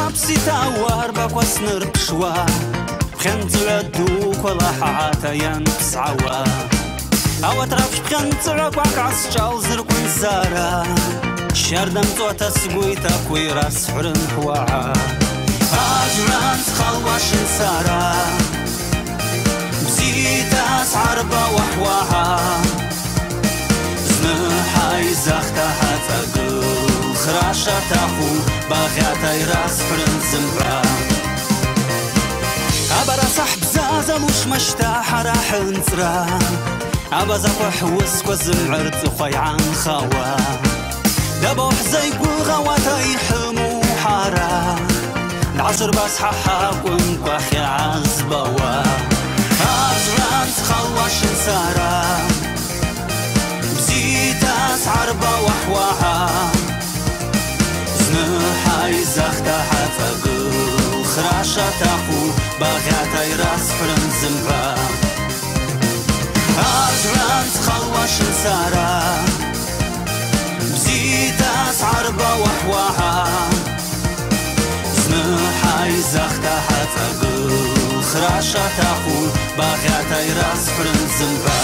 Апсита уарбаква снырпшуа, пхьынцӏгӏва дуква лахӏата йанпсгӏауа. Ауат рапш пхьынцӏгӏваква къасчӏалзырквын сара, щардамцӏуата сгвы йтахъу йрасхӏврын хӏвагӏа. Ажвгӏван схъалуашын сара, бзита сгӏарбауа хӏвагӏа. Зны хӏайзахта хӏацӏагыл, хра шатахъу, багъьата йрасхӏврын зымгӏва. Абараса хӏбзазалуш мащта хӏара хӏынцӏра, абазаква хӏуысква зымгӏва рцӏыхъва йгӏанхауа. Дабаухӏ зайгвыгъауата йхӏыму хӏара, дгӏашвырбаз хӏа хӏакӏвымкӏва хьагӏа збауа. Ажвгӏван схъалуашын сара, бзита сгӏарбауа хӏвагӏа. Зны хӏайзахта хӏацӏагыл, хра шатахъу, багъьата йрасхӏврын зымгӏва. Ажвгӏван схъалуашын сара, бзита сгӏарбауа хӏвагӏа. Зны хӏайзахта хӏацӏагыл, хра шатахъу, багъьата йрасхӏврын зымгӏва.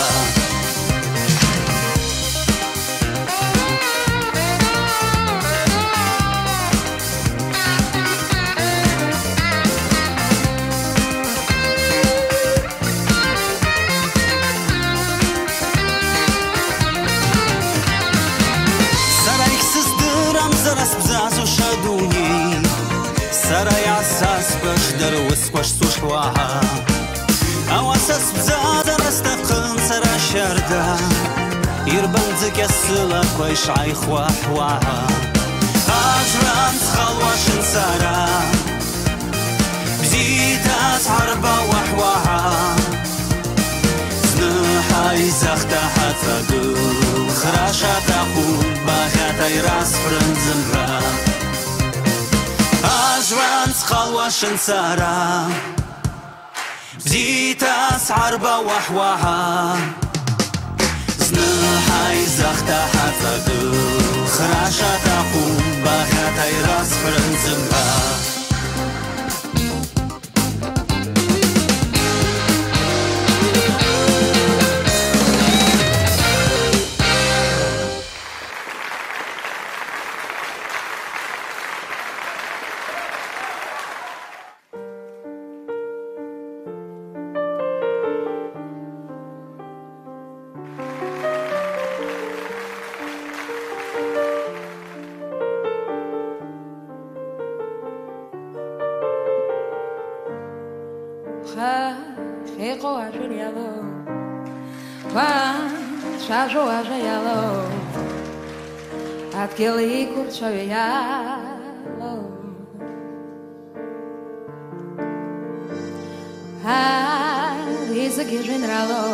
Сара йгьсыздырам, сара сбзазуш адуней. Сара йгӏасаскӏуаш, дара уыскваш сушхӏвагӏа. Ауаса сбзазара стахъын сара щарда, йырбан дзы кьасылаква йшгӏайхуа хӏвагӏа. Ажвгӏван схъалуашын сара, бзита сгӏарбауа хӏвагӏа. Зны хӏайзахта хӏацӏагыл, хра шатахъу, багъьата йрасхӏврын зымгӏва. Ажвгӏван схъалуашын сара, бзита сгӏарбауа хӏвагӏа. Зны хӏайзахта хӏацӏагыл, хра шатахъу, багъьата йрасхӏврын зымгӏва. Хӏа хӏикъу ажвын йалу, уа шважву ажва йалу, адгьыл йгвырчвагӏвы йалу. Ари зынгьи жвинралу,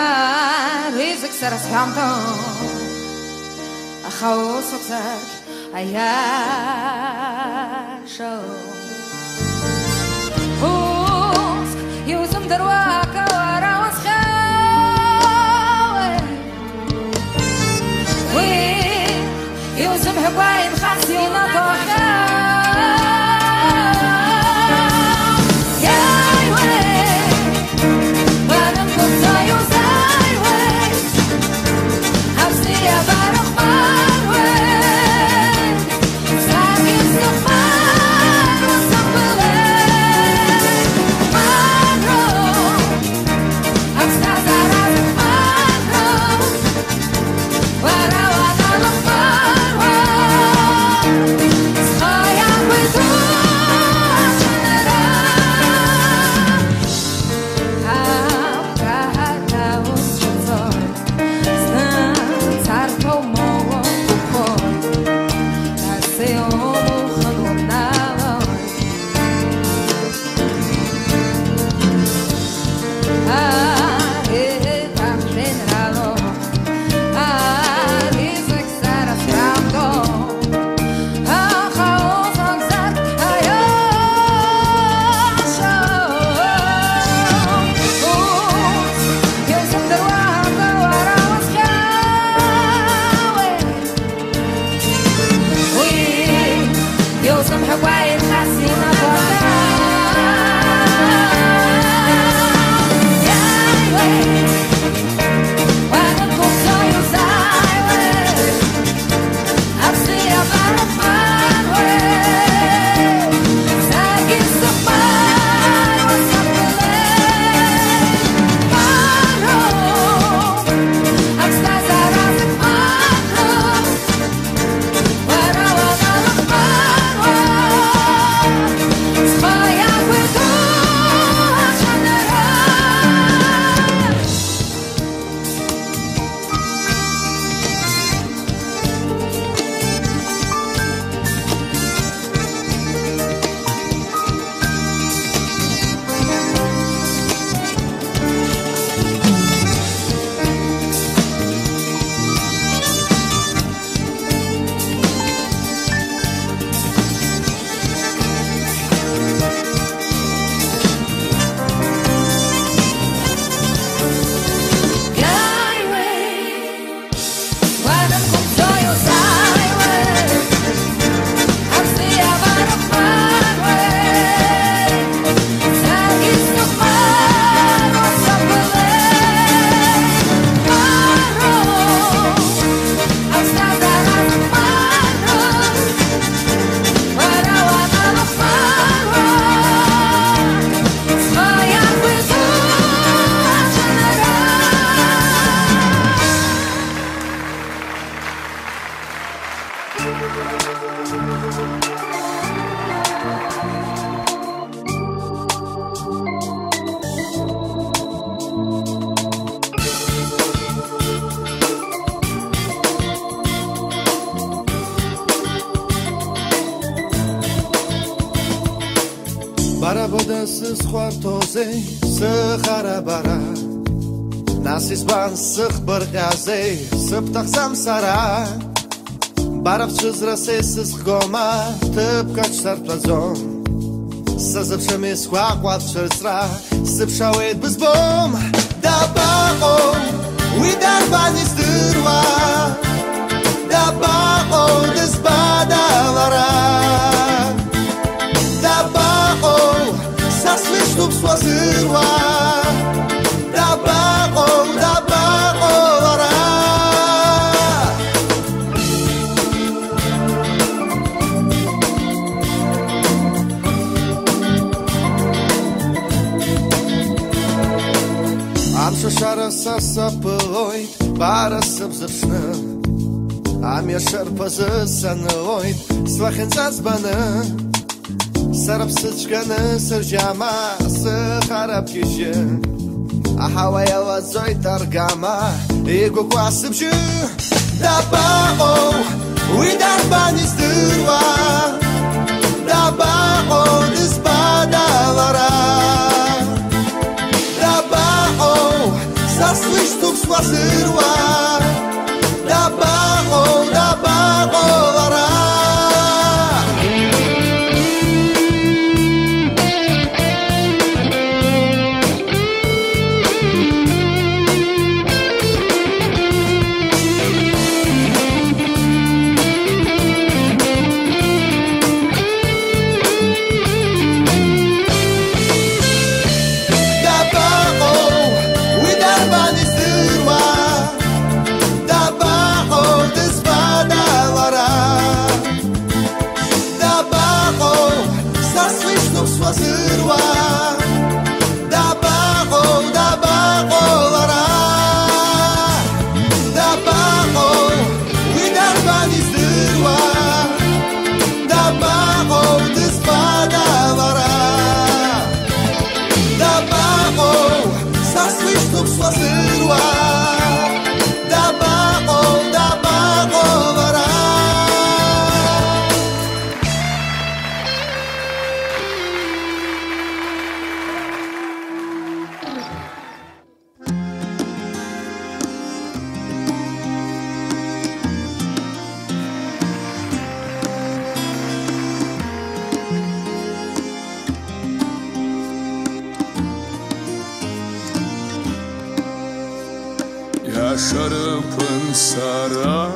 ари зынгьи сара схӏвамту, аха уыцугзар айашау. Уыцк йузымдыруа акӏвара уызхьауи? Уи йузымхӏвакӏва йынхаз йунагӏва. Йай уе, уанымгуцайу зай уе, Австрия барыхъ бар уе, закъи сыхъвар Бара бада сызхъвартозей сыхара бара, нас избан сыхбыркъьазей сыбтахъсам сара? Бара бчвызра се сызхгома, тыпкач сартвазом. Сазыпшыми сгвакъват чвырцра, сыпшауейт бызбом. Дабаъу, уи дарбан йыздыруа? Дабаъу, дызбада лара? Дабаъу, са слышнуп суазыруа? Дабаъу, дабаъу лара? Амшв ашара са сапылойт, бара сыбзыпшны. Ами ашарпазы санылойт, слахьынцӏа збаны. Сара бсыцӏганы сыржьама, сыхара бгьыжьы. Ахӏауа йалазойт аргама, йгвыква сыбжьы. Дабаъу, уи дарбан йыздыруа? Дабаъу, дызбада лара? Дабаъу, са слышнуп суазыруа? Дабаъу, дабаъу лара? Дабаъу, уи дарбан йыздыруа? Дабаъу, дызбада лара? Дабаъу, са слышнуп суазыруа? Дабаъу, дабаъу лара? Дабаъу, уи дарбан йыздыруа? Дабаъу, дызбада лара? Дабаъу, са слышнуп суазыруа? Дабаъу, дабаъу лара? Йашарыквын сара,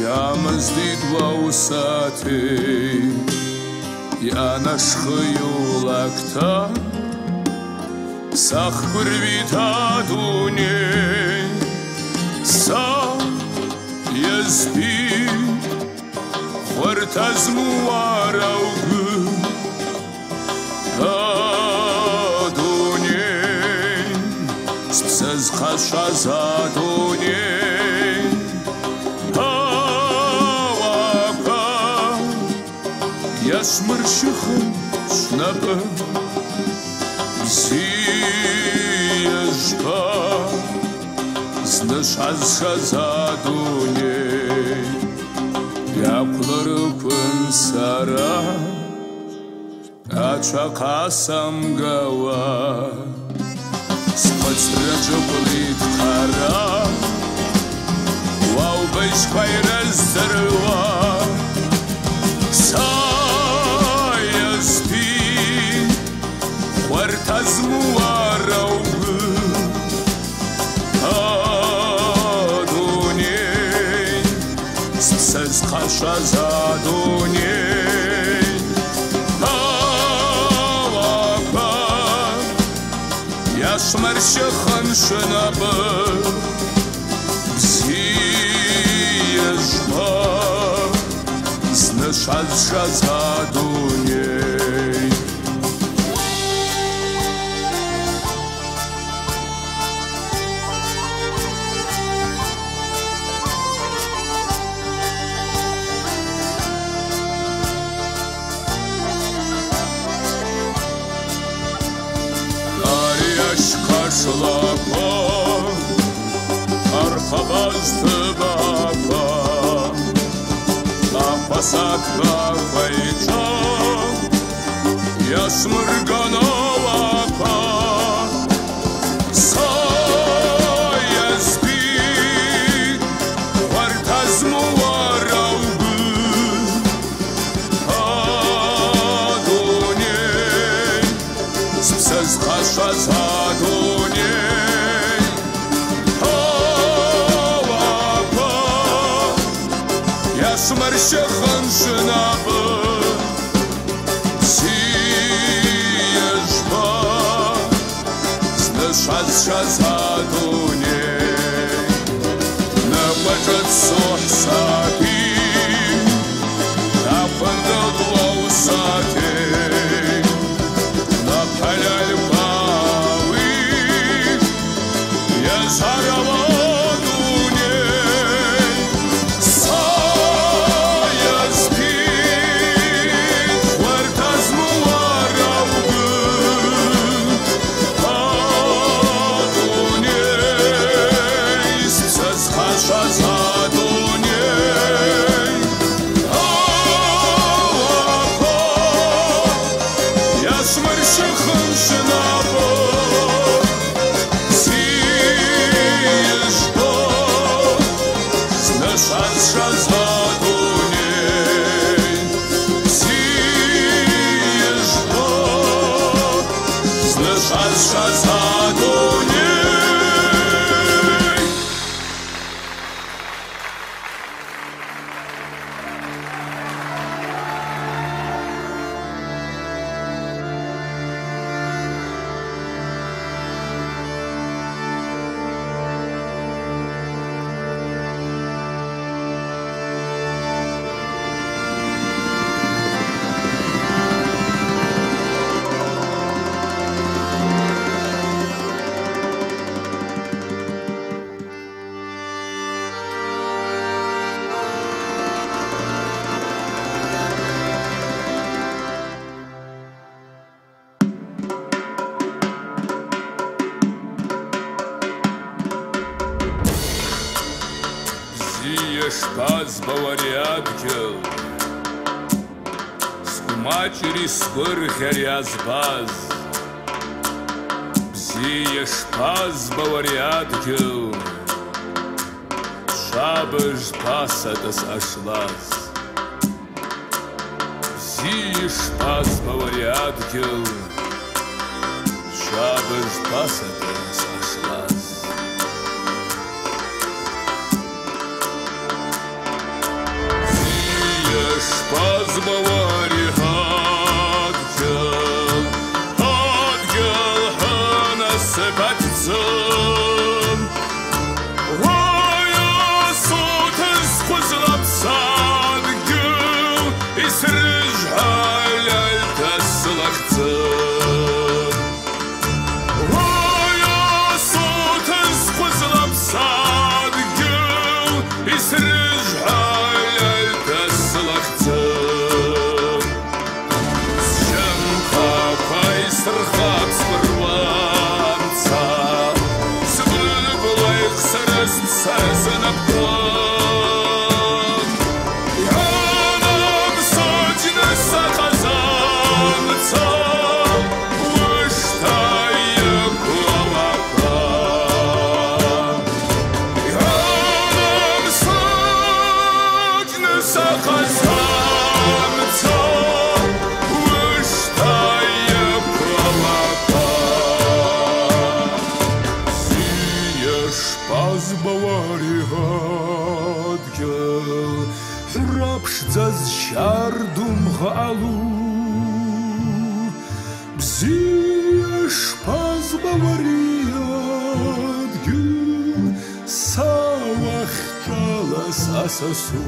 Амыздитӏ уаусати, йъанашхыйу лакта, сахгвыргъвит адуней, са йазпи, хварта зму уара угвы. Адуней, спсаз хъашваз адуней, ауапа, йасмырщыхын швнапӏы, бзи йажвпа, зны швазшаз адуней, йаквлырквын сара. Ачва хъасамгауа, схъвыцра джвыквлитӏ хъара, уаубыжьква йрыздыруа, са йазпи, хварта зму уара угвы. Адуней, спсаз хъашваз адуней, ауапа, йасмырщыхын швнапӏы, бзи йажвпа, зны швазшаз адуней. Ари ащхъа шлаква, архъабаз тыбаква, ахъвасаква квайчӏва, йасмырган ауапа, са йазпи, хварта зму уара угвы. Адуней, спсаз хъашваз адуней, ауапа, йасмырщыхын швнапӏы, бзи йажвпа, зны швазшаз адуней. Ныкъвачӏвыцу хӏсапи, ахъвындыкъвлау сати, напхӏалальквауи, йазгӏарауа дуней, са йазпи, хварта зму уара угвы. Адуней, спсаз хъашваз адуней, ауапа, йасмырщыхын швнапӏы, бзи йажвпа, зны швазшаз адуней. Бзи йажвпа, зны швазшаз адуней. Бзи йашпазбауа ари адгьыл, сгвмачӏри сгвыргъьари азбаз. Бзи йашпазбауа ари адгьыл, швабыж пасата съашлаз. Бзи йшпазбауа ари адгьыл, швабыж пасата съашлаз. Бауари адгьыл, адгьыл хӏвынасып атдзы. Уайа сутыз хъвызлапсадгьыл, йсрыжвгӏалальта слахдзы. Уайа сутыз хъвызлапсадгьыл, йсрыжвгӏалальта слахдзы. Сщымхъаква йсырхапӏ сбыруамца, сбылбла йхъсырыз бсаза напкъла. Йгьанамсаджьны сахъазамца, уыщта йыкву ауапа. Йгьанамсаджьны сахъазамца, уыщта йыкву ауапа. Зи йшпазбауа ари адгьыл, хӏвра пшдзаз щардумгъа алу. Бзия йшпазбауа ари адгьыл, са уахьчӏвала сасасу.